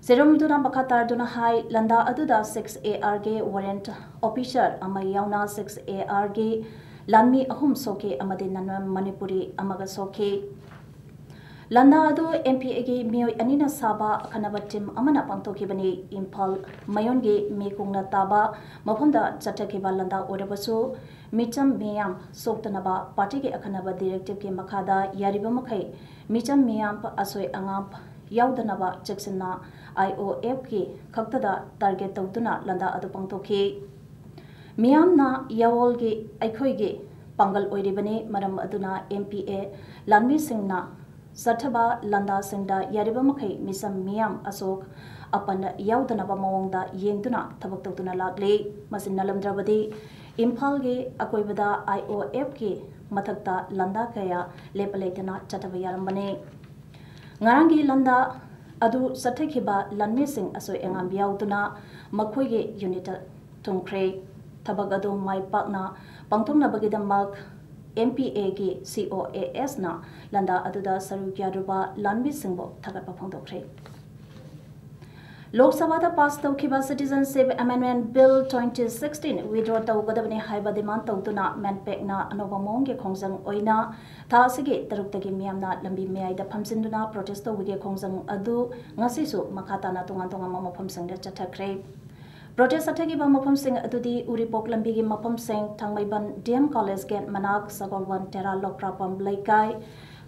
ꯆꯦꯔꯣꯜꯗꯨꯅ ꯃꯈꯥ ꯇꯥꯔꯗꯨꯅ ꯍꯥꯏ, ꯂꯥꯟꯗꯥ ꯑꯗꯨꯗ six A Rꯒꯤ warrant officer ꯑꯃ ꯌꯥꯎꯅ six A Rꯒꯤ ꯂꯥꯟꯃꯤ ꯑꯍꯨꯝ ꯁꯣꯛꯈꯤ ꯑꯃꯗꯤ non Manipuri ꯑꯃꯒ ꯁꯣꯛꯈꯤ꯫ ꯂꯥꯟꯗꯥ ꯑꯗꯨ M P Aꯒꯤ ꯃꯤꯑꯣꯏ ꯑꯅꯤꯅ ꯁꯥꯕ ꯑꯈꯟꯅꯕ team ꯑꯃꯅ ꯄꯥꯡꯊꯣꯛꯈꯤꯕꯅꯤ꯫ ꯏꯝꯐꯥꯜ ꯃꯌꯣꯟꯒꯤ ꯃꯤ ꯀꯨꯡꯅ ꯇꯥꯕ ꯃꯐꯝꯗ ꯆꯠꯊꯈꯤꯕ ꯂꯥꯟꯗꯥ ꯑꯣꯏꯔꯕꯁꯨ, ꯃꯤꯆꯝ ꯃꯤꯌꯥꯝ ꯁꯣꯛꯇꯅꯕ partyꯒꯤ ꯑꯈꯟꯅꯕ directiveꯀꯤ ꯃꯈꯥꯗ ꯌꯥꯔꯤꯕ ꯃꯈꯩ ꯃꯤꯆꯝ ꯃꯤꯌꯥꯝ ꯑꯁꯣꯏ ꯑꯉꯥꯝ ꯌꯥꯎꯗꯅꯕ ꯆꯦꯛꯁꯤꯟꯅ I O Fꯀꯤ ꯈꯛꯇꯗ target ꯇꯧꯗꯨꯅ ꯂꯥꯟꯗꯥ ꯑꯗꯨ ꯄꯥꯡꯊꯣꯛꯈꯤ꯫ ꯃꯤꯌꯥꯝꯅ ꯌꯥꯋꯣꯜꯒꯤ ꯑꯩꯈꯣꯏꯒꯤ ꯄꯥꯡꯒꯜ ꯑꯣꯏꯔꯤꯕꯅꯤ, ꯃꯔꯝ ꯑꯗꯨꯅ M P A ꯂꯥꯟꯃꯤꯁꯤꯡꯅ ꯆꯠꯊꯕ ꯂꯥꯟꯗꯥꯁꯤꯡꯗ ꯌꯥꯔꯤꯕ ꯃꯈꯩ ꯃꯤꯆꯝ ꯃꯤꯌꯥꯝ ꯑꯁꯣꯛ ꯑꯄꯟ ꯌꯥꯎꯗꯅꯕ ꯃꯑꯣꯡꯗ ꯌꯦꯡꯗꯨꯅ ꯊꯕꯛ ꯇꯧꯗꯨꯅ ꯂꯥꯛꯂꯤ꯫ ꯃꯁꯤ ꯅꯠꯂꯝꯗ꯭ꯔꯕꯗꯤ ꯏꯝꯐꯥꯜꯒꯤ ꯑꯀꯣꯏꯕꯗ ꯑꯥꯏ ꯑꯣ ꯑꯦꯐꯀꯤ ꯃꯊꯛꯇ ꯂꯥꯟꯗꯥ ꯀꯌꯥ ꯂꯦꯞꯄ ꯂꯩꯇꯅ ꯆꯠꯊꯕ ꯌꯥꯔꯝꯕꯅꯤ꯫ ꯉꯔꯥꯡꯒꯤ ꯂꯥꯟꯗꯥ ꯑꯗꯨ ꯆꯠꯊꯈꯤꯕ ꯂꯥꯟꯃꯤꯁꯤꯡ ꯑꯁꯣꯏ ꯑꯉꯥꯝ ꯌꯥꯎꯗꯨꯅ ꯃꯈꯣꯏꯒꯤ ꯌꯨꯅꯤꯠꯇ ꯊꯨꯡꯈ꯭ꯔꯦ꯫ ꯊꯕꯛ ꯑꯗꯨ ꯃꯥꯏ ꯄꯥꯛꯅ ꯄꯥꯡꯊꯣꯛꯅꯕꯒꯤꯗꯃꯛ ꯑꯦꯝ ꯄꯤ ꯑꯦꯒꯤ ꯁꯤ ꯑꯣ ꯑꯦ ꯑꯦꯁꯅ ꯂꯥꯟꯗꯥ ꯑꯗꯨꯗ ꯁꯔꯨꯛ ꯌꯥꯔꯨꯕ ꯂꯥꯟꯃꯤꯁꯤꯡꯕꯨ ꯊꯥꯒꯠꯄ ꯐꯣꯡꯗꯣꯛꯈ꯭ꯔꯦ꯫ ꯂꯣꯛ ꯁꯚꯥꯗ ꯄꯥꯁ ꯇꯧꯈꯤꯕ Citizenship Amendment Bill twenty sixteen withdraw ꯇꯧꯒꯗꯕꯅꯤ ꯍꯥꯏꯕ ꯗꯤꯃꯥꯟ ꯇꯧꯗꯨꯅ ꯃꯦꯟꯄꯦꯛꯅ ꯑꯅꯧꯕ ꯃꯑꯣꯡꯒꯤ ꯈꯣꯡꯖꯪ ꯑꯣꯏꯅ ꯊꯥ ꯑꯁꯤꯒꯤ ꯇꯔꯨꯛꯇꯒꯤ ꯃꯤꯌꯥꯝꯅ ꯂꯝꯕꯤ ꯃꯌꯥꯏꯗ ꯐꯝꯖꯤꯟꯗꯨꯅ ꯄ꯭ꯔꯣꯇꯦꯁ ꯇꯧꯕꯒꯤ ꯈꯣꯡꯖꯪ ꯑꯗꯨ ꯉꯁꯤꯁꯨ ꯃꯈꯥ ꯇꯥꯅ ꯇꯣꯉꯥꯟ ꯇꯣꯉꯥꯟꯕ ꯃꯐꯝꯁꯤꯡꯗ ꯆꯠꯊꯈ꯭ꯔꯦ꯫ ꯄ꯭ꯔꯣꯇꯦꯁ ꯆꯠꯊꯈꯤꯕ ꯃꯐꯝꯁꯤꯡ ꯑꯗꯨꯗꯤ ꯎꯔꯤꯄꯣꯛ ꯂꯝꯕꯤꯒꯤ ꯃꯐꯝꯁꯤꯡ, ꯊꯥꯡꯃꯩꯕꯟ ꯗꯤ ꯑꯦꯝ ꯀꯣꯂꯦꯖ ꯒꯦꯠ ꯃꯅꯥꯛ, ꯁꯒꯣꯜꯕꯟ ꯇꯦꯔꯥ ꯂꯣꯛꯄ꯭ꯔꯥꯄꯝ ꯂꯩꯀꯥꯏ,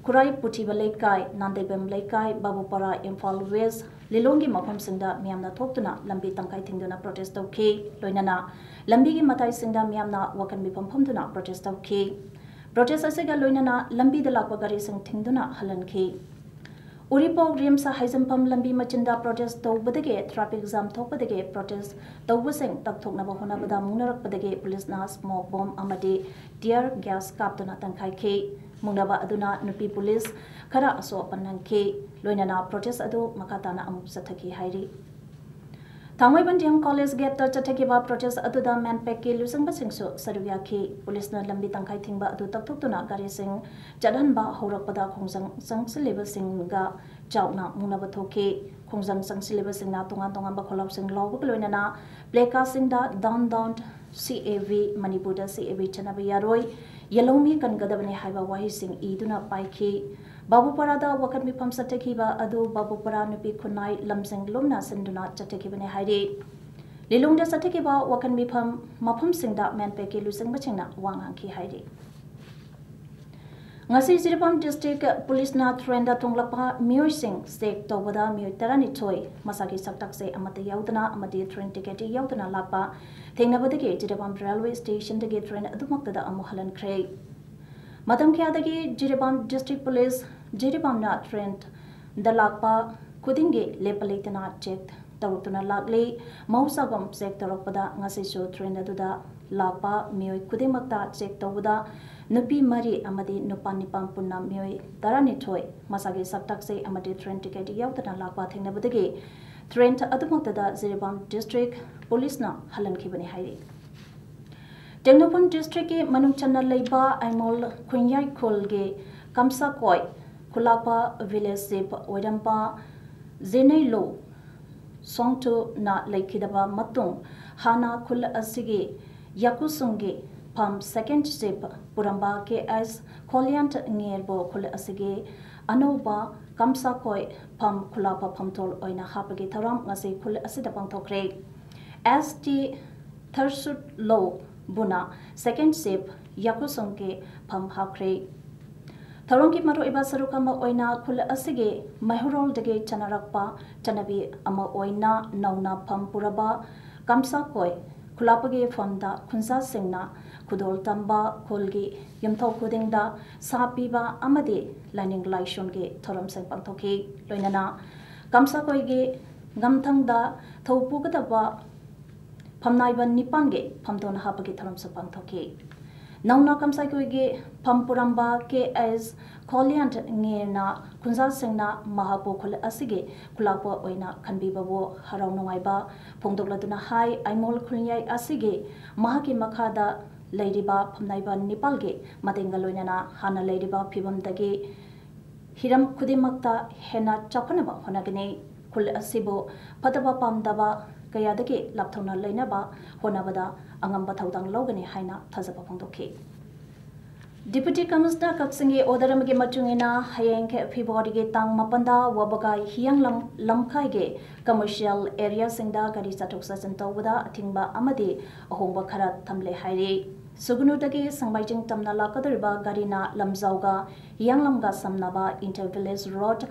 ꯈꯨꯔꯥꯏ ꯄꯨꯊꯤꯕ ꯂꯩꯀꯥꯏ, ꯅꯥꯟꯗꯩꯕꯦꯝ ꯂꯩꯀꯥꯏ, ꯕꯥꯕꯨꯄꯥꯔꯥ, ꯏꯝꯐꯥꯜ ꯋꯦꯁ, ꯂꯤꯂꯣꯡꯒꯤ ꯃꯐꯝꯁꯤꯡꯗ ꯃꯤꯌꯥꯝꯅ ꯊꯣꯛꯇꯨꯅ ꯂꯝꯕꯤ ꯇꯪꯈꯥꯏ ꯊꯤꯡꯗꯨꯅ ꯄ꯭ꯔꯣꯇꯦꯁ ꯇꯧꯈꯤ꯫ ꯂꯣꯏꯅꯅ ꯂꯝꯕꯤꯒꯤ ꯃꯇꯥꯏꯁꯤꯡꯗ ꯃꯤꯌꯥꯝꯅ ꯋꯥꯀꯟꯕꯤ ꯐꯝꯐꯝꯗꯨꯅ ꯄ꯭ꯔꯣꯇꯦꯁ ꯇꯧꯈꯤ꯫ ꯄ꯭ꯔꯣꯇꯦꯁ ꯑꯁꯤꯒ ꯂꯣꯏꯅꯅ ꯂꯝꯕꯤꯗ ꯂꯥꯛꯄ ꯒꯥꯔꯤꯁꯤꯡ ꯊꯤꯡꯗꯨꯅ ꯍꯜꯍꯟꯈꯤ꯫ ꯎꯔꯤꯄꯣꯛ ꯔꯤꯝꯁ ꯍꯥꯏꯖꯟꯐꯝ ꯂꯝꯕꯤ ꯃꯆꯤꯟꯗ ꯄ꯭ꯔꯣꯇꯦꯁ ꯇꯧꯕꯗꯒꯤ ꯇ꯭ꯔꯥꯐꯤꯛ ꯖꯥꯝ ꯊꯣꯛꯄꯗꯒꯤ ꯄ꯭ꯔꯣꯇꯦꯁ ꯇꯧꯕꯁꯤꯡ ꯇꯛꯊꯣꯛꯅꯕ ꯍꯣꯠꯅꯕꯗ ꯃꯨꯛꯅꯔꯛꯄꯗꯒꯤ ꯄꯨꯂꯤꯁꯅ ꯁ꯭ꯃꯣꯛ ꯕꯣꯝ ꯑꯃꯗꯤ ꯇꯤꯌꯔ ꯒ꯭ꯌꯥꯁ ꯀꯥꯞꯇꯨꯅ ꯇꯪꯈꯥꯏꯈꯤ꯫ ꯃꯨꯛꯅꯕ ꯑꯗꯨꯅ ꯅꯨꯄꯤ ꯄꯨꯂꯤꯁ ꯈꯔ ꯑꯁꯣꯛ ꯑꯄꯟ ꯅꯪꯈꯤ꯫ ꯂꯣꯏꯅꯅ ꯄ꯭ꯔꯣꯇꯦꯁ ꯑꯗꯨ ꯃꯈꯥ ꯇꯥꯅ ꯑꯃꯨꯛ ꯆꯠꯊꯈꯤ ꯍꯥꯏꯔꯤ꯫ ꯊꯥꯡꯃꯩꯕꯟ ꯗꯤ ꯑꯦꯝ ꯀꯣꯂꯦꯖ ꯒꯦꯠꯇ ꯆꯠꯊꯈꯤꯕ ꯄ꯭ꯔꯣꯇꯦꯁ ꯑꯗꯨꯗ ꯃꯦꯟꯄꯦꯛꯀꯤ ꯂꯨꯆꯤꯡꯕꯁꯤꯡꯁꯨ ꯁꯔꯨꯛ ꯌꯥꯈꯤ꯫ ꯄꯨꯂꯤꯁꯅ ꯂꯝꯕꯤ ꯇꯪꯈꯥꯏ ꯊꯤꯡꯕ ꯑꯗꯨ ꯇꯛꯊꯣꯛꯇꯨꯅ ꯒꯥꯔꯤꯁꯤꯡ ꯆꯠꯍꯟꯕ ꯍꯧꯔꯛꯄꯗ ꯈꯣꯡꯖꯪ ꯆꯪꯁꯤꯜꯂꯤꯕꯁꯤꯡꯒ ꯆꯥꯎꯅ ꯃꯨꯛꯅꯕ ꯊꯣꯛꯈꯤ꯫ ꯈꯣꯡꯖꯪ ꯆꯪꯁꯤꯜꯂꯤꯕꯁꯤꯡꯅ ꯇꯣꯉꯥꯟ ꯇꯣꯉꯥꯟꯕ ꯈꯣꯜꯂꯥꯎꯁꯤꯡ ꯂꯥꯎꯕꯒ ꯂꯣꯏꯅꯅ ꯄ꯭ꯂꯦꯀꯥꯔꯗꯁꯤꯡꯗ "Down, down C A V, ꯃꯅꯤꯄꯨꯔꯗ C A V ꯆꯠꯅꯕ ꯌꯥꯔꯣꯏ, ꯌꯦꯜꯍꯧꯃꯤ ꯀꯟꯒꯗꯕꯅꯤ" ꯍꯥꯏꯕ ꯋꯥꯍꯩꯁꯤꯡ ꯏꯗꯨꯅ ꯄꯥꯏꯈꯤ꯫ ꯕꯥꯕꯨꯄꯥꯔꯥꯗ ꯋꯥꯀꯠ ꯃꯤꯐꯝ ꯆꯠꯊꯈꯤꯕ ꯑꯗꯨ ꯕꯥꯕꯨꯄꯥꯔꯥ ꯅꯨꯄꯤ ꯈꯨꯟꯅꯥꯏ ꯂꯝꯖꯤꯡ ꯂꯨꯝꯅ ꯁꯤꯟꯗꯨꯅ ꯆꯠꯊꯈꯤꯕꯅꯤ ꯍꯥꯏꯔꯤ꯫ ꯂꯤꯂꯣꯡꯗ ꯆꯠꯊꯈꯤꯕ ꯋꯥꯀꯠ ꯃꯤꯐꯝ ꯃꯐꯝꯁꯤꯡꯗ ꯃꯦꯟꯄꯦꯛꯀꯤ ꯂꯨꯆꯤꯡꯕꯁꯤꯡꯅ ꯋꯥ ꯉꯥꯡꯈꯤ ꯍꯥꯏꯔꯤ꯫ ꯉꯁꯤ ꯖꯤꯔꯤꯕꯥꯝ ꯗꯤꯁꯇ꯭ꯔꯤꯛ ꯄꯨꯂꯤꯁꯅ ꯇ꯭ꯔꯦꯟꯗ ꯇꯣꯡꯂꯛꯄ ꯃꯤꯑꯣꯏꯁꯤꯡ ꯆꯦꯛ ꯇꯧꯕꯗ ꯃꯤꯑꯣꯏ ꯇꯔꯥꯅꯤꯊꯣꯏ ꯃꯁꯥꯒꯤ ꯁꯛꯇꯥꯛꯆꯦ ꯑꯃꯠꯇ ꯌꯥꯎꯗꯅ ꯑꯃꯗꯤ ꯇ꯭ꯔꯦꯟ ꯇꯤꯀꯦꯠ ꯌꯥꯎꯗꯅ ꯂꯥꯛꯄ ꯊꯦꯡꯅꯕꯗꯒꯤ ꯖꯤꯔꯤꯕꯥꯝ ꯔꯦꯜꯋꯦ ꯁ꯭ꯇꯦꯁꯟꯗꯒꯤ ꯇ꯭ꯔꯦꯟ ꯑꯗꯨꯃꯛꯇꯗ ꯑꯃꯨꯛ ꯍꯜꯍꯟꯈ꯭ꯔꯦ꯫ ꯃꯇꯝ ꯀꯌꯥꯗꯒꯤ ꯖꯤꯔꯤꯕꯥꯝ ꯗꯤꯁꯇ꯭ꯔꯤꯛ ꯄꯨꯂꯤꯁ ꯖꯤꯔꯤꯕꯥꯝꯅ ꯇ꯭ꯔꯦꯟꯗ ꯂꯥꯛꯄ ꯈꯨꯗꯤꯡꯒꯤ ꯂꯦꯞꯄ ꯂꯩꯇꯅ ꯆꯦꯛ ꯇꯧꯔꯛꯇꯨꯅ ꯂꯥꯛꯂꯤ꯫ ꯃꯍꯧꯁꯥꯒꯨꯝ ꯆꯦꯛ ꯇꯧꯔꯛꯄꯗ ꯉꯁꯤꯁꯨ ꯇ꯭ꯔꯦꯟ ꯑꯗꯨꯗ ꯂꯥꯛꯄ ꯃꯤꯑꯣꯏ ꯈꯨꯗꯤꯡꯃꯛꯇ ꯆꯦꯛ ꯇꯧꯕꯗ ꯅꯨꯄꯤ ꯃꯔꯤ ꯑꯃꯗꯤ ꯅꯨꯄꯥ ꯅꯤꯄꯥꯟ ꯄꯨꯟꯅ ꯃꯤꯑꯣꯏ ꯇꯔꯥꯅꯤꯊꯣꯏ ꯃꯁꯥꯒꯤ ꯁꯛ ꯇꯥꯛꯆꯩ ꯑꯃꯗꯤ ꯇ꯭ꯔꯦꯟ ꯇꯤꯀꯦꯠ ꯌꯥꯎꯗꯅ ꯂꯥꯛꯄ ꯊꯦꯡꯅꯕꯗꯒꯤ ꯇ꯭ꯔꯦꯟ ꯑꯗꯨꯃꯛꯇꯗ ꯖꯤꯔꯤꯕꯥꯝ ꯗꯤꯁꯇ꯭ꯔꯤꯛ ꯄꯨꯂꯤꯁꯅ ꯍꯜꯍꯟꯈꯤꯕꯅꯤ ꯍꯥꯏꯔꯤ꯫ ꯇꯦꯡꯅꯧꯄꯜ ꯗꯤꯁꯇ꯭ꯔꯤꯛꯀꯤ ꯃꯅꯨꯡ ꯆꯟꯅ ꯂꯩꯕ ꯑꯥꯏꯃꯣꯜ ꯈꯨꯟꯌꯥꯏꯈꯣꯜꯒꯤ ꯀꯝꯁꯥꯀꯣꯏ ꯈꯨꯂꯥꯛꯄ ꯚꯤꯂꯦꯖ ꯆꯤꯐ ꯑꯣꯏꯔꯝꯕ ꯖꯦꯅꯩꯂꯨ ꯁꯣꯡꯇꯨꯅ ꯂꯩꯈꯤꯗꯕ ꯃꯇꯨꯡ ꯍꯥꯟꯅ ꯈꯨꯜ ꯑꯁꯤꯒꯤ ꯌꯥꯀꯨꯁꯨꯡꯒꯤ ꯐꯝ ꯁꯦꯀꯦꯟ ꯆꯤꯐ ꯄꯨꯔꯝꯕ ꯀꯦ ꯑꯦꯁ ꯈꯣꯂꯤꯌꯥꯟ ꯉꯦꯔꯕꯨ ꯈꯨꯜ ꯑꯁꯤꯒꯤ ꯑꯅꯧꯕ ꯀꯝꯁꯥꯀꯣꯏ ꯐꯝ ꯈꯨꯂꯥꯛꯄ ꯐꯝꯊꯣꯜ ꯑꯣꯏꯅ ꯍꯥꯞꯄꯒꯤ ꯊꯧꯔꯝ ꯉꯁꯤ ꯈꯨꯜ ꯑꯁꯤꯗ ꯄꯥꯡꯊꯣꯛꯈ꯭ꯔꯦ꯫ ꯑꯦꯁ ꯇꯤ ꯊꯔꯁꯨꯠꯂꯣꯕꯨꯅ ꯁꯦꯀꯦꯟ ꯆꯤꯐ ꯌꯥꯀꯨꯁꯨꯡꯒꯤ ꯐꯝ ꯍꯥꯞꯈ꯭ꯔꯦ꯫ ꯊꯧꯔꯝꯒꯤ ꯃꯔꯨꯑꯣꯏꯕ ꯁꯔꯨꯛ ꯑꯃ ꯑꯣꯏꯅ ꯈꯨꯜ ꯑꯁꯤꯒꯤ ꯃꯩꯍꯧꯔꯣꯜꯗꯒꯤ ꯆꯠꯅꯔꯛꯄ ꯆꯠꯅꯕꯤ ꯑꯃ ꯑꯣꯏꯅ ꯅꯧꯅ ꯐꯝ ꯄꯨꯔꯕ ꯀꯝꯁꯥꯀꯣꯏ ꯈꯨꯂꯥꯛꯄꯒꯤ ꯐꯝꯗ ꯈꯨꯟꯖꯥꯁꯤꯡꯅ ꯈꯨꯗꯣꯜ ꯇꯝꯕ, ꯈꯨꯜꯒꯤ ꯌꯨꯝꯊꯣꯡ ꯈꯨꯗꯤꯡꯗ ꯁꯥ ꯄꯤꯕ ꯑꯃꯗꯤ ꯂꯥꯏꯅꯤꯡ ꯂꯥꯏꯁꯣꯟꯒꯤ ꯊꯧꯔꯝꯁꯤꯡ ꯄꯥꯡꯊꯣꯛꯈꯤ꯫ ꯂꯣꯏꯅꯅ ꯀꯝꯁꯥꯀꯣꯏꯒꯤ ꯉꯝꯊꯪꯗ ꯊꯧ ꯄꯨꯒꯗꯕ ꯐꯝꯅꯥꯏꯕ ꯅꯤꯄꯥꯟꯒꯤ ꯐꯝꯗꯣꯟ ꯍꯥꯞꯄꯒꯤ ꯊꯧꯔꯝꯁꯨ ꯄꯥꯡꯊꯣꯛꯈꯤ꯫ ꯅꯧꯅ ꯀꯝꯁꯥꯀꯣꯏꯒꯤ ꯐꯝ ꯄꯨꯔꯝꯕ ꯀꯦ ꯑꯦꯁ ꯈꯣꯂꯤꯌꯥꯟ ꯉꯦꯔꯅ ꯈꯨꯟꯖꯥꯁꯤꯡꯅ ꯃꯍꯥꯛꯄꯨ ꯈꯨꯜ ꯑꯁꯤꯒꯤ ꯈꯨꯂꯥꯛꯄ ꯑꯣꯏꯅ ꯈꯟꯕꯤꯕꯕꯨ ꯍꯔꯥꯎ ꯅꯨꯡꯉꯥꯏꯕ ꯐꯣꯡꯗꯣꯛꯂꯗꯨꯅ ꯍꯥꯏ, ꯑꯥꯏꯃꯣꯜ ꯈꯨꯟꯌꯥꯏ ꯑꯁꯤꯒꯤ ꯃꯍꯥꯛꯀꯤ ꯃꯈꯥꯗ ꯂꯩꯔꯤꯕ ꯐꯝꯅꯥꯏꯕ ꯅꯤꯄꯥꯜꯒꯤ ꯃꯇꯦꯡꯒ ꯂꯣꯏꯅꯅ ꯍꯥꯟꯅ ꯂꯩꯔꯤꯕ ꯐꯤꯕꯝꯗꯒꯤ ꯍꯤꯔꯝ ꯈꯨꯗꯤꯡꯃꯛꯇ ꯍꯦꯟꯅ ꯆꯥꯎꯈꯠꯅꯕ ꯍꯣꯠꯅꯒꯅꯤ꯫ ꯈꯨꯜ ꯑꯁꯤꯕꯨ ꯐꯠꯇꯕ ꯄꯥꯝꯗꯕ ꯀꯌꯥꯗꯒꯤ ꯂꯥꯞꯊꯣꯛꯅ ꯂꯩꯅꯕ ꯍꯣꯠꯅꯕꯗ ꯑꯉꯝꯕ ꯊꯧꯗꯥꯡ ꯂꯧꯒꯅꯤ ꯍꯥꯏꯅ ꯊꯥꯖꯕ ꯐꯣꯡꯗꯣꯛꯈꯤ꯫ ꯗꯤꯄꯨꯇꯤ ꯀꯃꯤꯁꯅꯔ ꯀꯛꯆꯤꯡꯒꯤ ꯑꯣꯔꯗꯔ ꯑꯃꯒꯤ ꯃꯇꯨꯡ ꯏꯟꯅ ꯍꯌꯦꯡ ꯐꯦꯕ꯭ꯔꯨꯋꯥꯔꯤꯒꯤ ꯇꯥꯡ ꯃꯥꯄꯟꯗ ꯋꯥꯕꯒꯥꯏ ꯍꯤꯌꯥꯡꯂꯝ ꯂꯝꯈꯥꯏꯒꯤ ꯀꯃꯔꯁꯤꯌꯦꯜ ꯑꯦꯔꯤꯌꯥꯁꯤꯡꯗ ꯒꯥꯔꯤ ꯆꯠꯊꯣꯛ ꯆꯠꯁꯤꯟ ꯇꯧꯕꯗ ꯑꯊꯤꯡꯕ ꯑꯃꯗꯤ ꯑꯍꯣꯡꯕ ꯈꯔ ꯊꯝꯂꯦ ꯍꯥꯏꯔꯤ꯫ ꯁꯨꯒꯅꯨꯗꯒꯤ ꯁꯪꯕꯥꯏꯖꯤꯡ ꯇꯝꯅ ꯂꯥꯛꯀꯗꯧꯔꯤꯕ ꯒꯥꯔꯤꯅ ꯂꯝꯖꯥꯎꯒ ꯍꯤꯌꯥꯡꯂꯝꯒ ꯁꯝꯅꯕ ꯏꯟꯇꯔ ꯚꯤꯂꯦꯖ ꯔꯣꯗ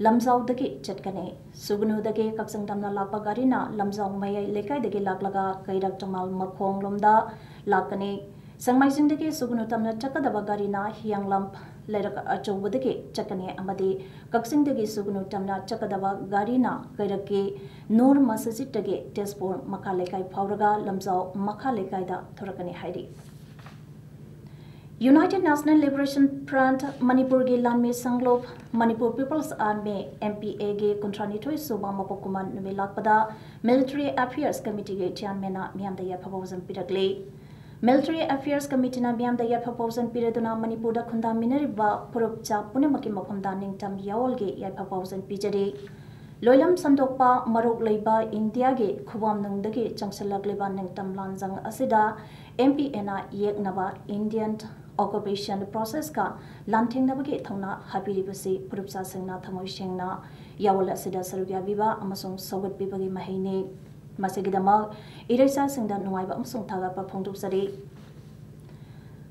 ꯂꯝꯖꯥꯎꯗꯒꯤ ꯆꯠꯀꯅꯤ꯫ ꯁꯨꯒꯅꯨꯗꯒꯤ ꯀꯛꯆꯤꯡ ꯇꯝꯅ ꯂꯥꯛꯄ ꯒꯥꯔꯤꯅ ꯂꯝꯖꯥꯎ ꯃꯌꯥꯏ ꯂꯩꯀꯥꯏꯗꯒꯤ ꯂꯥꯛꯂꯒ ꯀꯩꯔꯛ ꯇꯃꯥꯜ ꯃꯈꯣꯡ ꯂꯣꯝꯗ ꯂꯥꯛꯀꯅꯤ꯫ ꯁꯦꯡꯃꯥꯏꯖꯤꯡꯗꯒꯤ ꯁꯨꯒꯅꯨ ꯇꯝꯅ ꯆꯠꯀꯗꯕ ꯒꯥꯔꯤꯅ ꯍꯤꯌꯥꯡꯂꯝ ꯂꯩꯔꯛ ꯑꯆꯧꯕꯗꯒꯤ ꯆꯠꯀꯅꯤ ꯑꯃꯗꯤ ꯀꯛꯆꯤꯡꯗꯒꯤ ꯁꯨꯒꯅꯨ ꯇꯝꯅ ꯆꯠꯀꯗꯕ ꯒꯥꯔꯤꯅ ꯀꯩꯔꯛꯀꯤ ꯅꯨꯔ ꯃꯁꯖꯤꯗꯇꯒꯤ ꯇꯦꯖꯄꯨꯔ ꯃꯈꯥ ꯂꯩꯀꯥꯏ ꯐꯥꯎꯔꯒ ꯂꯝꯖꯥꯎ ꯃꯈꯥ ꯂꯩꯀꯥꯏꯗ ꯊꯣꯔꯛꯀꯅꯤ ꯍꯥꯏꯔꯤ꯫ United National Liberation Front ꯃꯅꯤꯄꯨꯔꯒꯤ ꯂꯥꯟꯃꯤ ꯁꯪꯂꯨꯞ Manipur People's Army, M P A ꯒꯤ ꯀꯨꯟꯊ꯭ꯔꯥꯅꯤꯊꯣꯏ ꯁꯨꯕ ꯃꯄꯣꯛ ꯀꯨꯝꯑꯣꯟ ꯅꯨꯃꯤꯠ ꯂꯥꯛꯄꯗ Military Affairs Committeeꯒꯤ chairmanꯅ ꯃꯤꯌꯥꯝꯗ ꯌꯥꯏꯐ ꯄꯥꯎꯖꯦꯜ ꯄꯤꯔꯛꯂꯤ꯫ Military Affairs Committeeꯅ ꯃꯤꯌꯥꯝꯗ ꯌꯥꯏꯐ ꯄꯥꯎꯖꯦꯜ ꯄꯤꯔꯗꯨꯅ ꯃꯅꯤꯄꯨꯔꯗ ꯈꯨꯟꯗꯥꯃꯤꯟꯅꯔꯤꯕ ꯐꯨꯔꯨꯞꯆꯥ ꯄꯨꯝꯅꯃꯛꯀꯤ ꯃꯐꯝꯗ ꯅꯤꯡꯇꯝ ꯌꯥꯑꯣꯜꯒꯤ ꯌꯥꯏꯐ ꯄꯥꯎꯖꯦꯜ ꯄꯤꯖꯔꯤ꯫ ꯂꯣꯏꯂꯝ ꯁꯟꯗꯣꯛꯄ ꯃꯔꯨꯛ ꯂꯩꯕ ꯏꯟꯗꯤꯌꯥꯒꯤ ꯈꯨꯕꯥꯝꯅꯨꯡꯗꯒꯤ ꯆꯪꯁꯤꯜꯂꯛꯂꯤꯕ ꯅꯤꯡꯇꯝ ꯂꯥꯟꯖꯪ ꯑꯁꯤꯗ M P Aꯅ ꯌꯦꯛꯅꯕ Indian occupation processꯀ ꯂꯥꯟꯊꯦꯡꯅꯕꯒꯤ ꯊꯧꯅꯥ ꯍꯥꯞꯄꯤꯔꯤꯕꯁꯤ ꯐꯨꯔꯨꯞꯆꯥꯁꯤꯡꯅ ꯊꯃꯣꯏ ꯁꯦꯡꯅ ꯌꯥꯑꯣꯜ ꯑꯁꯤꯗ ꯁꯔꯨꯛ ꯌꯥꯕꯤꯕ ꯑꯃꯁꯨꯡ ꯁꯧꯒꯠꯄꯤꯕꯒꯤ ꯃꯍꯩꯅꯤ꯫ ꯃꯁꯤꯒꯤꯗꯃꯛ ꯏꯔꯩꯆꯥꯁꯤꯡꯗ ꯅꯨꯡꯉꯥꯏꯕ ꯑꯃꯁꯨꯡ ꯊꯥꯒꯠꯄ ꯐꯣꯡꯗꯣꯛꯆꯔꯤ꯫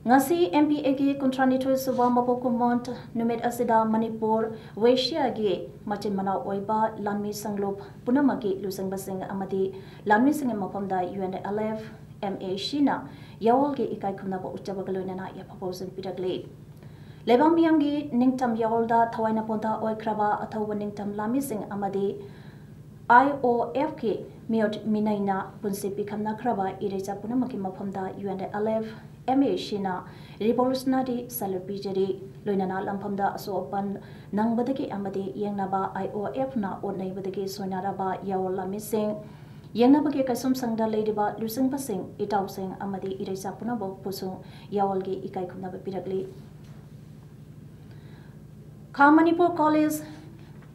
ꯉꯁꯤ M P Aꯒꯤ ꯀꯨꯟꯊ꯭ꯔꯥꯅꯤꯊꯣꯏ ꯁꯨꯕ ꯃꯄꯣꯛ ꯀꯨꯝꯑꯣꯟ ꯅꯨꯃꯤꯠ ꯑꯁꯤꯗ ꯃꯅꯤꯄꯨꯔ, ꯋꯦꯁꯤꯌꯥꯒꯤ ꯃꯆꯤꯟ ꯃꯅꯥꯎ ꯑꯣꯏꯕ ꯂꯥꯟꯃꯤ ꯁꯪꯂꯨꯞ ꯄꯨꯝꯅꯃꯛꯀꯤ ꯂꯨꯆꯤꯡꯕꯁꯤꯡ ꯑꯃꯗꯤ ꯂꯥꯟꯃꯤꯁꯤꯡꯒꯤ ꯃꯐꯝꯗ UNLF MACꯅ ꯌꯥꯑꯣꯜꯒꯤ ꯏꯀꯥꯏ ꯈꯨꯝꯅꯕ ꯎꯠꯆꯕꯒ ꯂꯣꯏꯅꯅ ꯌꯥꯏꯐ ꯄꯥꯎꯖꯦꯜ ꯄꯤꯔꯛꯂꯤ꯫ ꯂꯩꯕꯥꯛ ꯃꯤꯌꯥꯝꯒꯤ ꯅꯤꯡꯇꯝ ꯌꯥꯑꯣꯜꯗ ꯊꯋꯥꯏꯅ ꯄꯣꯟꯊꯥ ꯑꯣꯏꯈ꯭ꯔꯕ ꯑꯊꯧꯕ ꯅꯤꯡꯇꯝ ꯂꯥꯟꯃꯤꯁꯤꯡ ꯑꯃꯗꯤ IOFꯀꯤ ꯃꯤꯑꯣꯠ ꯃꯤꯅꯩꯅ ꯄꯨꯟꯁꯤ ꯄꯤꯈꯝꯅꯈ꯭ꯔꯕ ꯏꯔꯩꯆꯥ ꯄꯨꯝꯅꯃꯛꯀꯤ ꯃꯐꯝꯗ UNLF MACꯅ revolutionary salute ꯄꯤꯖꯔꯤ꯫ ꯂꯣꯏꯅꯅ ꯂꯝꯐꯝꯗ ꯑꯁꯣꯛ ꯑꯄꯟ ꯅꯪꯕꯗꯒꯤ ꯑꯃꯗꯤ ꯌꯦꯡꯅꯕ IOFꯅ ꯑꯣꯠ ꯅꯩꯕꯗꯒꯤ ꯁꯣꯏꯅꯔꯕ ꯌꯥꯑꯣꯜ ꯂꯥꯟꯃꯤꯁꯤꯡ, ꯌꯦꯡꯅꯕꯒꯤ ꯀꯩꯁꯨꯝꯁꯪꯗ ꯂꯩꯔꯤꯕ ꯂꯨꯆꯤꯡꯕꯁꯤꯡ, ꯏꯇꯥꯎꯁꯤꯡ ꯑꯃꯗꯤ ꯏꯔꯩꯆꯥ ꯄꯨꯝꯅꯃꯛꯄꯨꯁꯨ ꯌꯥꯑꯣꯜꯒꯤ ꯏꯀꯥꯏ ꯈꯨꯝꯅꯕ ꯄꯤꯔꯛꯂꯤ꯫ ꯈꯥ ꯃꯅꯤꯄꯨꯔ ꯀꯣꯂꯦꯖ,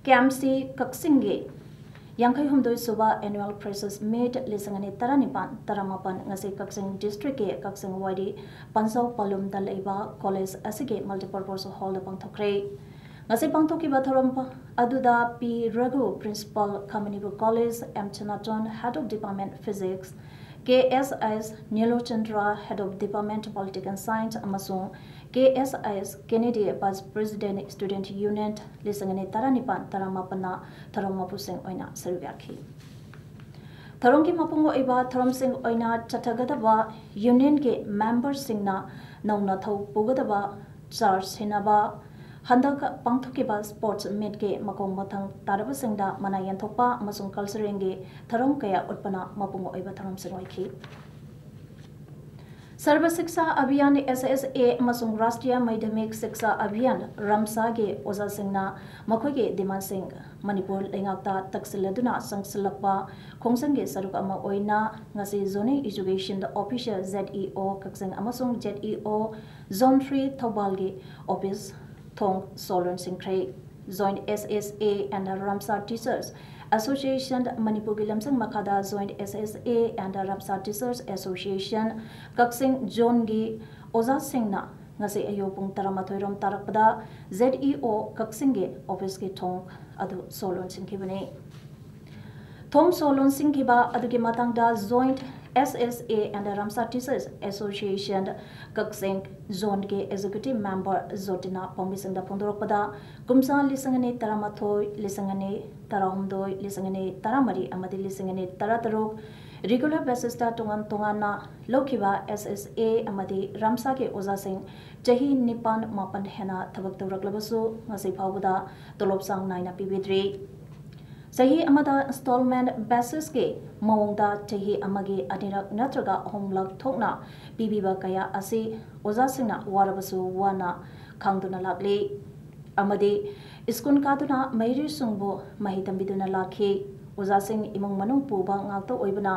KMC ꯀꯛꯆꯤꯡꯒꯤ ꯌꯥꯡꯈꯩ ꯍꯨꯝꯗꯣꯏ ꯁꯨꯕ Annual Freshers Meet ꯂꯤꯁꯤꯡ ꯑꯅꯤ ꯇꯔꯥꯅꯤꯄꯥꯟ ꯇꯔꯥꯃꯥꯄꯟ ꯉꯁꯤ ꯀꯛꯆꯤꯡ districtꯀꯤ ꯀꯛꯆꯤꯡ ꯋꯥꯏꯔꯤ ꯄꯟꯖꯧ ꯄꯥꯂꯨꯝꯗ ꯂꯩꯕ ꯀꯣꯂꯦꯖ ꯑꯁꯤꯒꯤ multipurpose hallꯗ ꯄꯥꯡꯊꯣꯛꯈ꯭ꯔꯦ꯫ ꯉꯁꯤ ꯄꯥꯡꯊꯣꯛꯈꯤꯕ ꯊꯧꯔꯝ ꯑꯗꯨꯗ P ꯔꯘꯨ, Principal, ꯈꯥ Manipur college, M Sanaton, Head of Department Physics, K S S ꯅꯤꯂꯣꯆꯟꯗ꯭ꯔ, Head of Department Political Science, ꯑꯃꯁꯨꯡ K S S Kennedy, Vice President, Student Union, ꯂꯤꯁꯤꯡ ꯑꯅꯤ ꯇꯔꯥꯅꯤꯄꯥꯟ ꯇꯔꯥꯃꯥꯄꯟꯅ ꯊꯧꯔꯝ ꯃꯄꯨꯁꯤꯡ ꯑꯣꯏꯅ ꯁꯔꯨꯛ ꯌꯥꯈꯤ꯫ ꯊꯧꯔꯝꯒꯤ ꯃꯄꯨꯡ ꯑꯣꯏꯕ ꯊꯧꯔꯝꯁꯤꯡ ꯑꯣꯏꯅ ꯆꯠꯊꯒꯗꯕ ꯌꯨꯅꯤꯌꯟꯒꯤ ꯃꯦꯝꯕꯔꯁꯤꯡꯅ ꯅꯧꯅ ꯊꯧ ꯄꯨꯒꯗꯕ ꯆꯥꯔꯖ ꯁꯤꯟꯅꯕ, ꯍꯟꯗꯛ ꯄꯥꯡꯊꯣꯛꯈꯤꯕ ꯁ꯭ꯄꯣꯔꯠꯁ ꯃꯤꯠꯀꯤ ꯃꯈꯣꯡ ꯃꯊꯪ ꯇꯥꯔꯕꯁꯤꯡꯗ ꯃꯅꯥ ꯌꯦꯟꯊꯣꯛꯄ ꯑꯃꯁꯨꯡ ꯀꯜꯆꯔꯦꯜꯒꯤ ꯊꯧꯔꯝ ꯀꯌꯥ ꯎꯠꯄꯅ ꯃꯄꯨꯡ ꯑꯣꯏꯕ ꯊꯧꯔꯝꯁꯤꯡ ꯑꯣꯏꯈꯤ꯫ ꯁꯔꯕ ꯁꯤꯛꯁꯥ ꯑꯚꯤꯌꯥꯟ, S S A, ꯑꯃꯁꯨꯡ ꯔꯥꯁꯇ꯭ꯔꯤꯌꯥ ꯃꯥꯙ꯭ꯌꯃꯤꯛ ꯁꯤꯛꯁꯥ ꯑꯚꯤꯌꯥꯟ, ꯔꯥꯝꯁꯥꯒꯤ ꯑꯣꯖꯥꯁꯤꯡꯅ ꯃꯈꯣꯏꯒꯤ ꯗꯤꯃꯥꯟꯁꯤꯡ ꯃꯅꯤꯄꯨꯔ ꯂꯩꯉꯥꯛꯇ ꯇꯛꯁꯤꯜꯂꯗꯨꯅ ꯆꯪꯁꯤꯜꯂꯛꯄ ꯈꯣꯡꯖꯪꯒꯤ ꯁꯔꯨꯛ ꯑꯃ ꯑꯣꯏꯅ ꯉꯁꯤ Zonal Education Officer, Z E O, ꯀꯛꯆꯤꯡ ꯑꯃꯁꯨꯡ Z E O Zone three ꯊꯧꯕꯥꯜꯒꯤ ꯑꯣꯐꯤꯁ ꯊꯣꯡ ꯁꯣ ꯂꯣꯟꯁꯤꯟꯈ꯭ꯔꯦ꯫ Joint S S A and Ramsa Teachers Association, ꯃꯅꯤꯄꯨꯔꯒꯤ ꯂꯝꯖꯤꯡ ꯃꯈꯥꯗ Joint S S A and Ramsa Teachers Association ꯀꯛꯆꯤꯡ ꯖꯣꯟꯒꯤ ꯑꯣꯖꯥꯁꯤꯡꯅ ꯉꯁꯤ ꯑꯌꯨꯛ ꯄꯨꯡ ꯇꯔꯥꯃꯥꯊꯣꯏ ꯔꯣꯝ ꯇꯥꯔꯛꯄꯗ Z E O ꯀꯛꯆꯤꯡꯒꯤ ꯑꯣꯐꯤꯁꯀꯤ ꯊꯣꯡ ꯑꯗꯨ ꯁꯣ ꯂꯣꯟꯁꯤꯟꯈꯤꯕꯅꯤ꯫ ꯊꯣꯡ ꯁꯣ ꯂꯣꯟꯁꯤꯟꯈꯤꯕ ꯑꯗꯨꯒꯤ ꯃꯇꯥꯡꯗ Joint S S A and Ramsa Teachers Association Kakching ꯖꯣꯟꯒꯤ Executive Member ꯖꯣꯇꯤꯅꯥ ꯄꯥꯎꯃꯤꯁꯤꯡꯗ ꯐꯣꯡꯗꯣꯔꯛꯄꯗ, ꯀꯨꯝꯖꯥ ꯂꯤꯁꯤꯡ ꯑꯅꯤ ꯇꯔꯥꯃꯥꯊꯣꯏ, ꯂꯤꯁꯤꯡ ꯑꯅꯤ ꯇꯔꯥꯍꯨꯝꯗꯣꯏ, ꯂꯤꯁꯤꯡ ꯑꯅꯤ ꯇꯔꯥꯃꯔꯤ ꯑꯃꯗꯤ ꯂꯤꯁꯤꯡ ꯑꯅꯤ ꯇꯔꯥꯇꯔꯨꯛ regular basisꯇ ꯇꯣꯉꯥꯟ ꯇꯣꯉꯥꯟꯅ ꯂꯧꯈꯤꯕ S S A ꯑꯃꯗꯤ ꯔꯥꯝꯁꯥꯒꯤ ꯑꯣꯖꯥꯁꯤꯡ ꯆꯍꯤ ꯅꯤꯄꯥꯟ ꯃꯥꯄꯟ ꯍꯦꯟꯅ ꯊꯕꯛ ꯇꯧꯔꯛꯂꯕꯁꯨ ꯉꯁꯤ ꯐꯥꯎꯕꯗ ꯇꯣꯂꯣꯞ ꯆꯥꯡ ꯅꯥꯏꯅ ꯄꯤꯕꯤꯗ꯭ꯔꯤ꯫ ꯆꯍꯤ ꯑꯃꯗ installment basisꯀꯤ ꯃꯑꯣꯡꯗ ꯆꯍꯤ ꯑꯃꯒꯤ ꯑꯅꯤꯔꯛ ꯅꯠꯇ꯭ꯔꯒ ꯑꯍꯨꯝꯂꯛ ꯊꯣꯛꯅ ꯄꯤꯕꯤꯕ ꯀꯌꯥ ꯑꯁꯤ ꯑꯣꯖꯥꯁꯤꯡꯅ ꯋꯥꯔꯕꯁꯨ ꯋꯥꯅ ꯈꯥꯡꯗꯨꯅ ꯂꯥꯛꯂꯤ꯫ ꯑꯃꯗꯤ ꯁ꯭ꯀꯨꯜ ꯀꯥꯗꯨꯅ ꯃꯍꯩꯔꯣꯏꯁꯤꯡꯕꯨ ꯃꯍꯩ ꯇꯝꯕꯤꯗꯨꯅ ꯂꯥꯛꯈꯤ꯫ ꯑꯣꯖꯥꯁꯤꯡ ꯏꯃꯨꯡ ꯃꯅꯨꯡ ꯄꯨꯕ ꯉꯥꯛꯇ ꯑꯣꯏꯕꯅ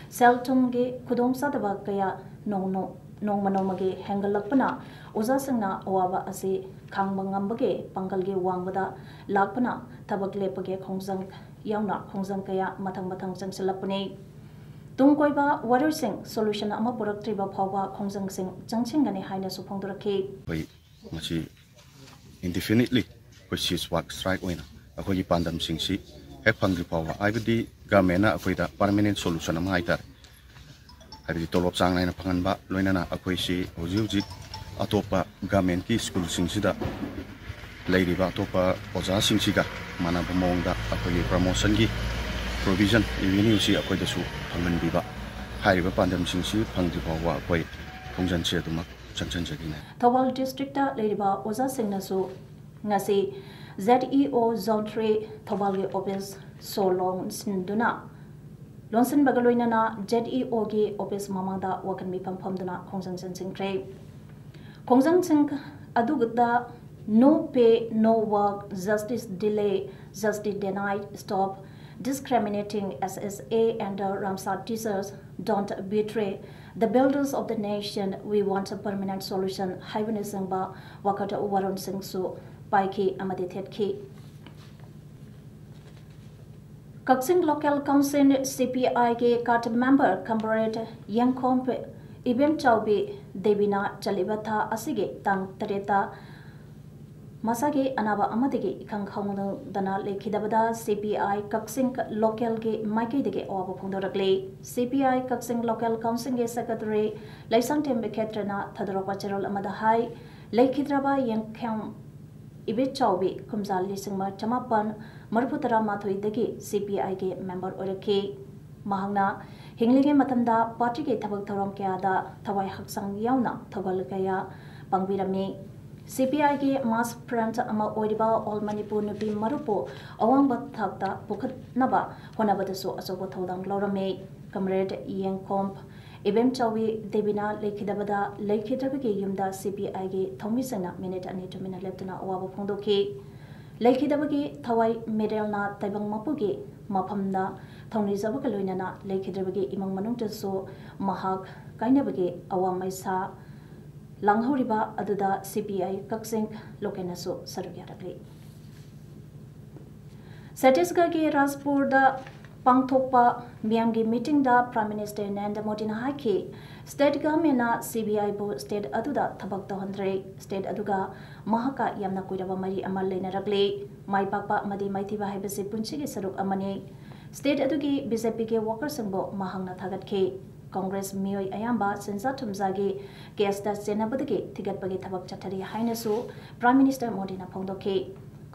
ꯁꯦꯜ ꯊꯨꯝꯒꯤ ꯈꯨꯗꯣꯡꯆꯥꯗꯕ ꯀꯌꯥ ꯅꯣꯡ-, ꯅꯣꯡꯃ ꯅꯣꯡꯃꯒꯤ ꯍꯦꯟꯒꯠꯂꯛꯄꯅ ꯑꯣꯖꯥꯁꯤꯡꯅ ꯑꯋꯥꯕ ꯑꯁꯤ ꯈꯥꯡꯕ ꯉꯝꯕꯒꯤ ꯄꯥꯡꯒꯜꯒꯤ ꯋꯥꯡꯃꯗ ꯂꯥꯛꯄꯅ ꯊꯕꯛ ꯂꯦꯞꯄꯒꯤ ꯈꯣꯡꯖꯪ ꯌꯥꯎꯅ ꯈꯣꯡꯖꯪ ꯀꯌꯥ ꯃꯊꯪ ꯃꯊꯪ ꯆꯪꯁꯤꯜꯂꯛꯄꯅꯤ꯫ ꯇꯨꯡ ꯀꯣꯏꯕ ꯋꯥꯔꯣꯏꯁꯤꯡ solution ꯑꯃ ꯄꯨꯔꯛꯇ꯭ꯔꯤꯕ ꯐꯥꯎꯕ ꯈꯣꯡꯖꯪꯁꯤꯡ ꯆꯪꯁꯤꯟꯒꯅꯤ ꯍꯥꯏꯅꯁꯨ ꯐꯣꯡꯗꯣꯔꯛꯈꯤ꯫ ꯑꯩꯈꯣꯏ ꯃꯁꯤ indefinitely ꯑꯩꯈꯣꯏ cease work strike ꯑꯣꯏꯅ ꯑꯩꯈꯣꯏꯒꯤ ꯄꯥꯟꯗꯝꯁꯤꯡꯁꯤ ꯍꯦꯛ ꯐꯪꯗ꯭ꯔꯤ ꯐꯥꯎꯕ, ꯍꯥꯏꯕꯗꯤ governmentꯅ ꯑꯩꯈꯣꯏꯗ permanent solution ꯑꯃ ꯍꯥꯏꯇꯥꯔꯦ, ꯍꯥꯏꯕꯗꯤ ꯇꯣꯂꯣꯞ ꯆꯥꯡ ꯅꯥꯏꯅ ꯐꯪꯍꯟꯕ, ꯂꯣꯏꯅꯅ ꯑꯩꯈꯣꯏꯁꯤ ꯍꯧꯖꯤꯛ ꯍꯧꯖꯤꯛ ꯑꯇꯣꯞꯄ governmentꯀꯤ ꯁ꯭ꯀꯨꯜꯁꯤꯡꯁꯤꯗ ꯂꯩꯔꯤꯕ ꯑꯇꯣꯞꯄ ꯑꯣꯖꯥꯁꯤꯡꯁꯤꯒ ꯃꯥꯟꯅꯕ ꯃꯑꯣꯡꯗ ꯑꯩꯈꯣꯏꯒꯤ promotionꯒꯤ Provision revenue ꯁꯤ ꯑꯩꯈꯣꯏꯗꯁꯨ ꯐꯪꯍꯟꯕꯤꯕ꯫ ꯍꯥꯏꯔꯤꯕ ꯄꯥꯟꯗꯝꯁꯤꯡꯁꯤ ꯐꯪꯗ꯭ꯔꯤ ꯐꯥꯎꯕ ꯑꯩꯈꯣꯏ ꯈꯣꯡꯖꯪꯁꯤ ꯑꯗꯨꯃꯛ ꯆꯪꯁꯤꯟꯖꯈꯤꯅꯤ꯫ ꯊꯧꯕꯥꯜ district ꯂꯩꯔꯤꯕ ꯑꯣꯖꯥꯁꯤꯡꯅꯁꯨ ꯉꯁꯤ ZEO Zone three ꯊꯧꯕꯥꯜꯒꯤ office ꯁꯣ ꯂꯣꯟꯁꯤꯟꯗꯨꯅ, ꯂꯣꯟꯁꯤꯟꯕꯒ ꯂꯣꯏꯅꯅ ZEO ꯒꯤ office ꯃꯃꯥꯡꯗ ꯋꯥꯀꯠ ꯃꯤꯐꯝ ꯐꯝꯗꯨꯅ ꯈꯣꯡꯖꯪ ꯆꯪꯁꯤꯟꯈ꯭ꯔꯦ꯫ ꯈꯣꯡꯖꯪꯁꯤꯡ ꯑꯗꯨꯗ "No pay, no work, justice delay, justice denied, stop discriminating SSA and Ramsa teachers, don't betray the builders of the nation, we want a permanent solution" ꯍꯥꯏꯕꯅꯆꯤꯡꯕ ꯋꯥꯀꯠ ꯋꯥꯔꯣꯜꯁꯤꯡꯁꯨ ꯄꯥꯏꯈꯤ ꯑꯃꯗꯤ ꯊꯦꯠꯈꯤ꯫ ꯀꯛꯆꯤꯡ Local Council, CPI ꯒꯤ CAT member Comrade ꯌꯦꯡꯈꯣꯝ ꯏꯕꯦꯝꯆꯥꯎꯕꯤ ꯗꯦꯕꯤꯅ ꯆꯠꯂꯤꯕ ꯊꯥ ꯑꯁꯤꯒꯤ ꯇꯥꯡ ꯇꯔꯦꯠꯇ ꯃꯁꯥꯒꯤ ꯑꯅꯥꯕ ꯑꯃꯗꯒꯤ ꯏꯈꯪ ꯈꯪꯍꯧꯗꯅ ꯂꯩꯈꯤꯗꯕꯗ CPI ꯀꯛꯆꯤꯡ Local ꯒꯤ ꯃꯥꯏꯀꯩꯗꯒꯤ ꯑꯋꯥꯕ ꯐꯣꯡꯗꯣꯔꯛꯂꯤ꯫ CPI ꯀꯛꯆꯤꯡ Local Council ꯒꯤ Secretary ꯂꯩꯁꯥꯡꯊꯦꯝ ꯕꯤꯈꯦꯇ꯭ꯔꯅ ꯊꯥꯗꯣꯔꯛꯄ ꯆꯦꯔꯣꯜ ꯑꯃꯗ ꯍꯥꯏ, ꯂꯩꯈꯤꯗ꯭ꯔꯕ ꯌꯦꯡꯈꯣꯝ ꯏꯕꯦꯆꯥꯎꯕꯤ ꯀꯨꯝꯖꯥ ꯂꯤꯁꯤꯡ ꯑꯃ ꯆꯃꯥꯄꯟ ꯃꯔꯤꯐꯨ ꯇꯔꯥ ꯃꯥꯊꯣꯏꯗꯒꯤ CPI ꯒꯤ member ꯑꯣꯏꯔꯛꯈꯤ꯫ ꯃꯍꯥꯛꯅ ꯍꯤꯡꯂꯤꯉꯩ ꯃꯇꯝꯗ party ꯒꯤ ꯊꯕꯛ ꯊꯧꯔꯝ ꯀꯌꯥꯗ ꯊꯋꯥꯏ ꯍꯛꯆꯥꯡ ꯌꯥꯎꯅ ꯊꯧꯒꯜ ꯀꯌꯥ ꯄꯥꯡꯕꯤꯔꯝꯃꯤ꯫ CPI ꯒꯤ mass front ꯑꯃ ꯑꯣꯏꯔꯤꯕ All Manipur ꯅꯨꯄꯤ ꯃꯔꯨꯞꯄꯨ ꯑꯋꯥꯡꯕ ꯊꯥꯛꯇ ꯄꯨꯈꯠꯅꯕ ꯍꯣꯠꯅꯕꯗꯁꯨ ꯑꯆꯧꯕ ꯊꯧꯗꯥꯡ ꯂꯧꯔꯝꯃꯤ꯫ Comrade ꯌꯦꯡꯈꯣꯝ ꯏꯕꯦꯝꯆꯥꯎꯕꯤ ꯗꯦꯕꯤꯅ ꯂꯩꯈꯤꯗꯕꯗ ꯂꯩꯈꯤꯗ꯭ꯔꯕꯒꯤ ꯌꯨꯝꯗ CPI ꯒꯤ ꯊꯧꯃꯤꯁꯤꯡꯅ minute ꯑꯅꯤ ꯇꯨꯃꯤꯟꯅ ꯂꯦꯞꯇꯨꯅ ꯑꯋꯥꯕ ꯐꯣꯡꯗꯣꯛꯈꯤ꯫ ꯂꯩꯈꯤꯗꯕꯒꯤ ꯊꯋꯥꯏ ꯃꯤꯔꯦꯜꯅ ꯇꯥꯏꯕꯪ ꯃꯄꯨꯒꯤ ꯃꯐꯝꯗ ꯊꯧꯅꯤꯖꯕꯒ ꯂꯣꯏꯅꯅ ꯂꯩꯈꯤꯗ꯭ꯔꯕꯒꯤ ꯏꯃꯨꯡ ꯃꯅꯨꯡꯗꯁꯨ ꯃꯍꯥꯛ ꯀꯥꯏꯅꯕꯒꯤ ꯑꯋꯥ ꯃꯩꯁꯥ ꯂꯥꯡꯍꯧꯔꯤꯕ ꯑꯗꯨꯗ CPI ꯀꯛꯆꯤꯡ Local ꯅꯁꯨ ꯁꯔꯨꯛ ꯌꯥꯔꯛꯂꯤ꯫ ꯆꯇꯤꯁꯒꯔꯒꯤ ꯔꯥꯖꯄꯨꯔꯗ ꯄꯥꯡꯊꯣꯛꯄ ꯃꯤꯌꯥꯝꯒꯤ meeting ꯗ Prime Minister ꯅꯔꯦꯟꯗ꯭ꯔ ꯃꯣꯗꯤꯅ ꯍꯥꯏꯈꯤ, state government ꯅ CBI ꯕꯨ state ꯑꯗꯨꯗ ꯊꯕꯛ ꯇꯧꯍꯟꯗ꯭ꯔꯦ꯫ State ꯑꯗꯨꯒ ꯃꯍꯥꯛꯀ ꯌꯥꯝꯅ ꯀꯨꯏꯔꯕ ꯃꯔꯤ ꯑꯃ ꯂꯩꯅꯔꯛꯂꯤ꯫ ꯃꯥꯏ ꯄꯥꯛꯄ ꯑꯃꯗꯤ ꯃꯥꯏꯊꯤꯕ ꯍꯥꯏꯕꯁꯤ ꯄꯨꯟꯁꯤꯒꯤ ꯁꯔꯨꯛ ꯑꯃꯅꯤ꯫ State ꯑꯗꯨꯒꯤ BJP ꯒꯤ worker ꯁꯤꯡꯕꯨ ꯃꯍꯥꯛꯅ ꯊꯥꯒꯠꯈꯤ꯫ Congress ꯃꯤꯑꯣꯏ ꯑꯌꯥꯝꯕ ꯁꯦꯟꯖꯥ ꯊꯨꯝꯖꯥꯒꯤ case ꯇ ꯆꯦꯟꯅꯕꯗꯒꯤ ꯊꯤꯒꯠꯄꯒꯤ ꯊꯕꯛ ꯆꯠꯊꯔꯤ ꯍꯥꯏꯅꯁꯨ Prime Minister ꯃꯣꯗꯤꯅ ꯐꯣꯡꯗꯣꯛꯈꯤ꯫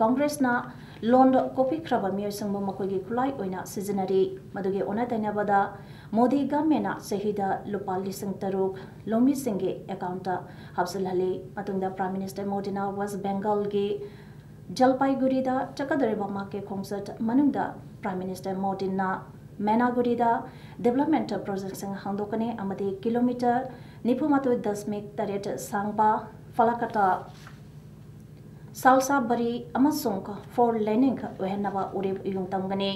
ꯀꯣꯡꯒ꯭ꯔꯦꯁꯅ ꯂꯣꯟꯗ ꯀꯣꯛꯄꯤꯈ꯭ꯔꯕ ꯃꯤꯑꯣꯏꯁꯤꯡꯕꯨ ꯃꯈꯣꯏꯒꯤ ꯈꯨꯠꯂꯥꯏ ꯑꯣꯏꯅ ꯁꯤꯖꯤꯟꯅꯔꯤ꯫ ꯃꯗꯨꯒꯤ ꯑꯣꯟꯅ ꯇꯩꯅꯕꯗ ꯃꯣꯗꯤ ꯒꯚꯔꯟꯃꯦꯟꯠꯅ ꯆꯍꯤꯗ ꯂꯨꯄꯥ ꯂꯤꯁꯤꯡ ꯇꯔꯨꯛ ꯂꯧꯃꯤꯁꯤꯡꯒꯤ ꯑꯦꯀꯥꯎꯟꯠꯇ ꯍꯥꯞꯆꯤꯜꯍꯜꯂꯤ꯫ ꯃꯇꯨꯡꯗ Prime Minister ꯃꯣꯗꯤꯅ ꯋꯦꯁ꯭ꯠ ꯕꯦꯡꯒꯜꯒꯤ ꯖꯜꯄꯥꯏꯒꯨꯔꯤꯗ ꯆꯠꯀꯗꯧꯔꯤꯕ ꯃꯍꯥꯛꯀꯤ ꯈꯣꯡꯆꯠ ꯃꯅꯨꯡꯗ Prime Minister ꯃꯣꯗꯤꯅ ꯃꯦꯅꯥꯒꯨꯔꯤꯗ development projectꯁꯤꯡ ꯍꯥꯡꯗꯣꯛꯀꯅꯤ ꯑꯃꯗꯤ ꯀꯤꯂꯣꯃꯤꯇꯔ ꯅꯤꯐꯨ ꯃꯥꯊꯣꯏ ꯗꯁꯃꯤꯛ ꯇꯔꯦꯠ ꯁꯥꯡꯕ ꯐꯂꯀꯇ ꯁꯥꯜꯁꯥꯕꯔꯤ ꯑꯃꯁꯨꯡ four laning ꯑꯣꯏꯍꯟꯅꯕ ꯎꯔꯤꯞ ꯎꯌꯨꯡ ꯇꯝꯒꯅꯤ꯫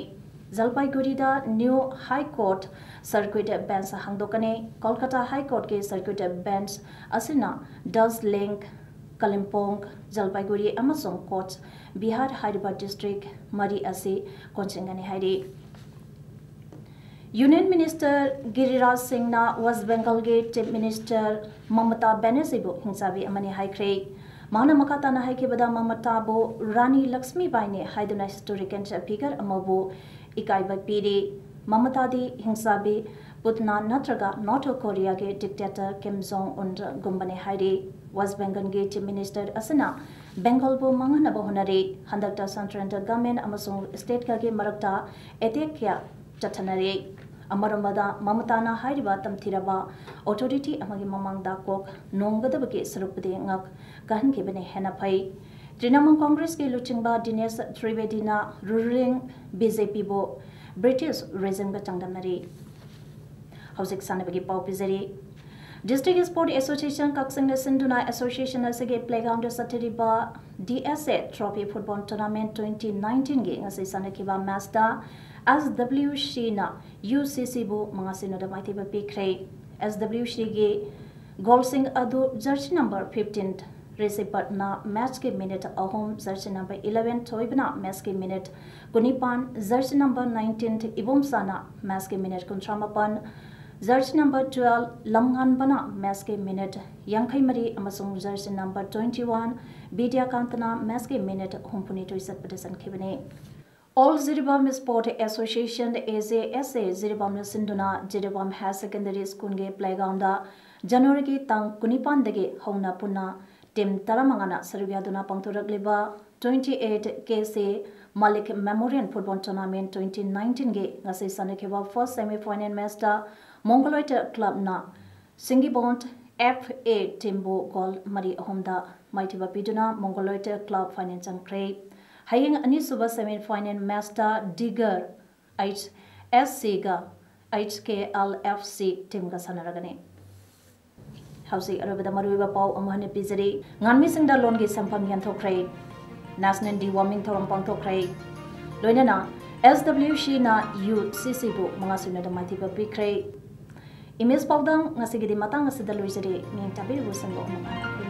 ꯖꯜꯄꯥꯏꯒꯨꯔꯤꯗ new High Court circuit bench ꯍꯥꯡꯗꯣꯛꯀꯅꯤ꯫ Kolkata High Courtꯀꯤ circuit bench ꯑꯁꯤꯅ ꯗꯥꯔꯖꯤꯂꯤꯡ, ꯀꯥꯂꯤꯝꯄꯣꯡ, ꯖꯜꯄꯥꯏꯒꯨꯔꯤ ꯑꯃꯁꯨꯡ ꯀꯣꯆ ꯕꯤꯍꯥꯔ ꯍꯥꯏꯔꯤꯕ district ꯃꯔꯤ ꯑꯁꯤ ꯀꯣꯟꯁꯤꯟꯒꯅꯤ ꯍꯥꯏꯔꯤ꯫ Union Minister ꯒꯤꯔꯤꯔꯥꯖ ꯁꯤꯡꯅ ꯋꯦꯁ꯭ꯠ ꯕꯦꯡꯒꯜꯒꯤ Chief Minister ꯃꯃꯇꯥ ꯕꯦꯅꯔꯖꯤꯕꯨ ꯍꯤꯡꯆꯥꯕꯤ ꯑꯃꯅꯤ ꯍꯥꯏꯈ꯭ꯔꯦ꯫ ꯃꯍꯥꯛꯅ ꯃꯈꯥ ꯇꯥꯅ ꯍꯥꯏꯈꯤꯕꯗ, ꯃꯃꯇꯥꯕꯨ ꯔꯥꯅꯤ ꯂꯛꯁꯃꯤꯕꯥꯏꯅꯤ ꯍꯥꯏꯗꯨꯅ historical figure ꯑꯃꯕꯨ ꯏꯀꯥꯏꯕ ꯄꯤꯔꯤ꯫ ꯃꯃꯇꯥꯗꯤ ꯍꯤꯡꯆꯥꯕꯤ ꯄꯨꯇꯅꯥ ꯅꯠꯇ꯭ꯔꯒ North Koreaꯒꯤ dictator Kim Jong Unꯒꯨꯝꯕꯅꯤ ꯍꯥꯏꯔꯤ꯫ ꯋꯦꯁ꯭ꯠ ꯕꯦꯡꯒꯜꯒꯤ Chief Minister ꯑꯁꯤꯅ ꯕꯦꯡꯒꯜꯕꯨ ꯃꯥꯡꯍꯟꯅꯕ ꯍꯣꯠꯅꯔꯤ꯫ ꯍꯟꯗꯛꯇ central government ꯑꯃꯁꯨꯡ stateꯀꯒꯤ ꯃꯔꯛꯇ attack ꯀꯌꯥ ꯆꯠꯊꯅꯔꯤ꯫ ꯑꯃꯔꯣꯝꯗ ꯃꯃꯇꯥꯅ ꯍꯥꯏꯔꯤꯕ ꯇꯝꯊꯤꯔꯕ authority ꯑꯃꯒꯤ ꯃꯃꯥꯡꯗ ꯀꯣꯛ ꯅꯣꯝꯒꯗꯕꯒꯤ ꯁꯔꯨꯛꯄꯨꯗꯤ ꯉꯛ ꯀꯥꯍꯟꯈꯤꯕꯅ ꯍꯦꯟꯅ ꯐꯩ꯫ ꯇ꯭ꯔꯤꯅꯃꯨꯜ ꯀꯣꯡꯒ꯭ꯔꯦꯁꯀꯤ ꯂꯨꯆꯤꯡꯕ ꯗꯤꯅꯦꯁ ꯇ꯭ꯔꯤꯕꯦꯗꯤꯅ ruling BJPꯕꯨ British regimeꯒ ꯆꯥꯡꯗꯝꯅꯔꯤ꯫ ꯍꯧꯖꯤꯛ ꯁꯥꯟꯅꯕꯒꯤ ꯄꯥꯎ ꯄꯤꯖꯔꯤ꯫ District Sport Association ꯀꯛꯆꯤꯡꯅ ꯁꯤꯟꯗꯨꯅ association ꯑꯁꯤꯒꯤ playgroundꯗ ꯆꯠꯊꯔꯤꯕ DSA Trophy Football Tournament twenty nineteenꯒꯤ ꯉꯁꯤ ꯁꯥꯟꯅꯈꯤꯕ matchꯇ SWCꯅ UCCꯕꯨ ꯃꯉꯥ ꯁꯤꯅꯣꯗ ꯃꯥꯏꯊꯤꯕ ꯄꯤꯈ꯭ꯔꯦ꯫ SWCꯒꯤ goalꯁꯤꯡ ꯑꯗꯨ jersey number fifteen ꯔꯤꯁꯤ ꯄꯠꯅ matchꯀꯤ minute ꯑꯍꯨꯝ, jersey number eleven ꯊꯣꯏꯕꯅ matchꯀꯤ minute ꯀꯨꯟꯅꯤꯄꯥꯟ, jersey number nineteen ꯏꯕꯣꯝꯆꯥꯅ matchꯀꯤ minute ꯀꯨꯟꯊ꯭ꯔꯥ ꯃꯥꯄꯟ, jersey number twelve ꯂꯝꯉꯥꯟꯕꯅ matchꯀꯤ minute ꯌꯥꯡꯈꯩ ꯃꯔꯤ ꯑꯃꯁꯨꯡ jersey number twenty one ꯕꯤꯗ꯭ꯌꯥꯀꯥꯟꯇꯅ matchꯀꯤ minute ꯍꯨꯝꯐꯨꯅꯤꯊꯣꯏ ꯆꯠꯄꯗ ꯆꯟꯈꯤꯕꯅꯤ꯫ All Jiribam Sport Association, AJSA, ꯖꯤꯔꯤꯕꯥꯝꯅ ꯁꯤꯟꯗꯨꯅ ꯖꯤꯔꯤꯕꯥꯝ Higher Secondary Schoolꯒꯤ playgroundꯗ Januaryꯒꯤ ꯇꯥꯡ ꯀꯨꯟꯅꯤꯄꯥꯟꯗꯒꯤ ꯍꯧꯅ ꯄꯨꯟꯅ team ꯇꯔꯥꯃꯉꯥꯅ ꯁꯔꯨꯛ ꯌꯥꯗꯨꯅ ꯄꯥꯡꯊꯣꯔꯛꯂꯤꯕ twenty eight K C Malik Memorial Football Tournament twenty nineteen ꯒꯤ ꯉꯁꯤ ꯁꯥꯟꯅꯈꯤꯕ first semi final match ꯇ Mongoloid Club ꯅ Singibond F A team ꯕꯨ goal ꯃꯔꯤ ꯑꯍꯨꯝꯗ ꯃꯥꯏꯊꯤꯕ ꯄꯤꯗꯨꯅ Mongoloid Club final ꯆꯪꯈ꯭ꯔꯦ꯫ ꯍꯌꯦꯡ ꯑꯅꯤꯁꯨꯕ semi final match ꯇ Digger H S C ꯒ H K L F C team ꯒ ꯁꯥꯟꯅꯔꯒꯅꯤ꯫ ꯍꯧꯖꯤꯛ ꯑꯔꯣꯏꯕꯗ ꯃꯔꯨꯑꯣꯏꯕ ꯄꯥꯎ ꯑꯃꯨꯛ ꯍꯟꯅ ꯄꯤꯖꯔꯤ꯫ ꯉꯥꯟꯃꯤꯁꯤꯡꯗ ꯂꯣꯟꯒꯤ ꯁꯦꯟꯐꯝ ꯌꯦꯟꯊꯣꯛꯈ꯭ꯔꯦ꯫ National Deworming ꯊꯧꯔꯝ ꯄꯥꯡꯊꯣꯛꯈ꯭ꯔꯦ꯫ ꯂꯣꯏꯅꯅ S W C ꯅ U C C ꯕꯨ ꯃꯉꯥ ꯁꯤꯅꯣꯗ ꯃꯥꯏꯊꯤꯕ ꯄꯤꯈ꯭ꯔꯦ꯫ Image ꯄꯥꯎꯗꯝ ꯉꯁꯤꯒꯤꯗꯤ ꯃꯇꯥꯡ ꯑꯁꯤꯗ ꯂꯣꯏꯖꯔꯦ꯫ ꯃꯤꯠꯌꯦꯡ ꯇꯥꯕꯤꯔꯤꯕꯁꯤꯡꯕꯨ ꯑꯃꯨꯛ ꯍꯟꯅ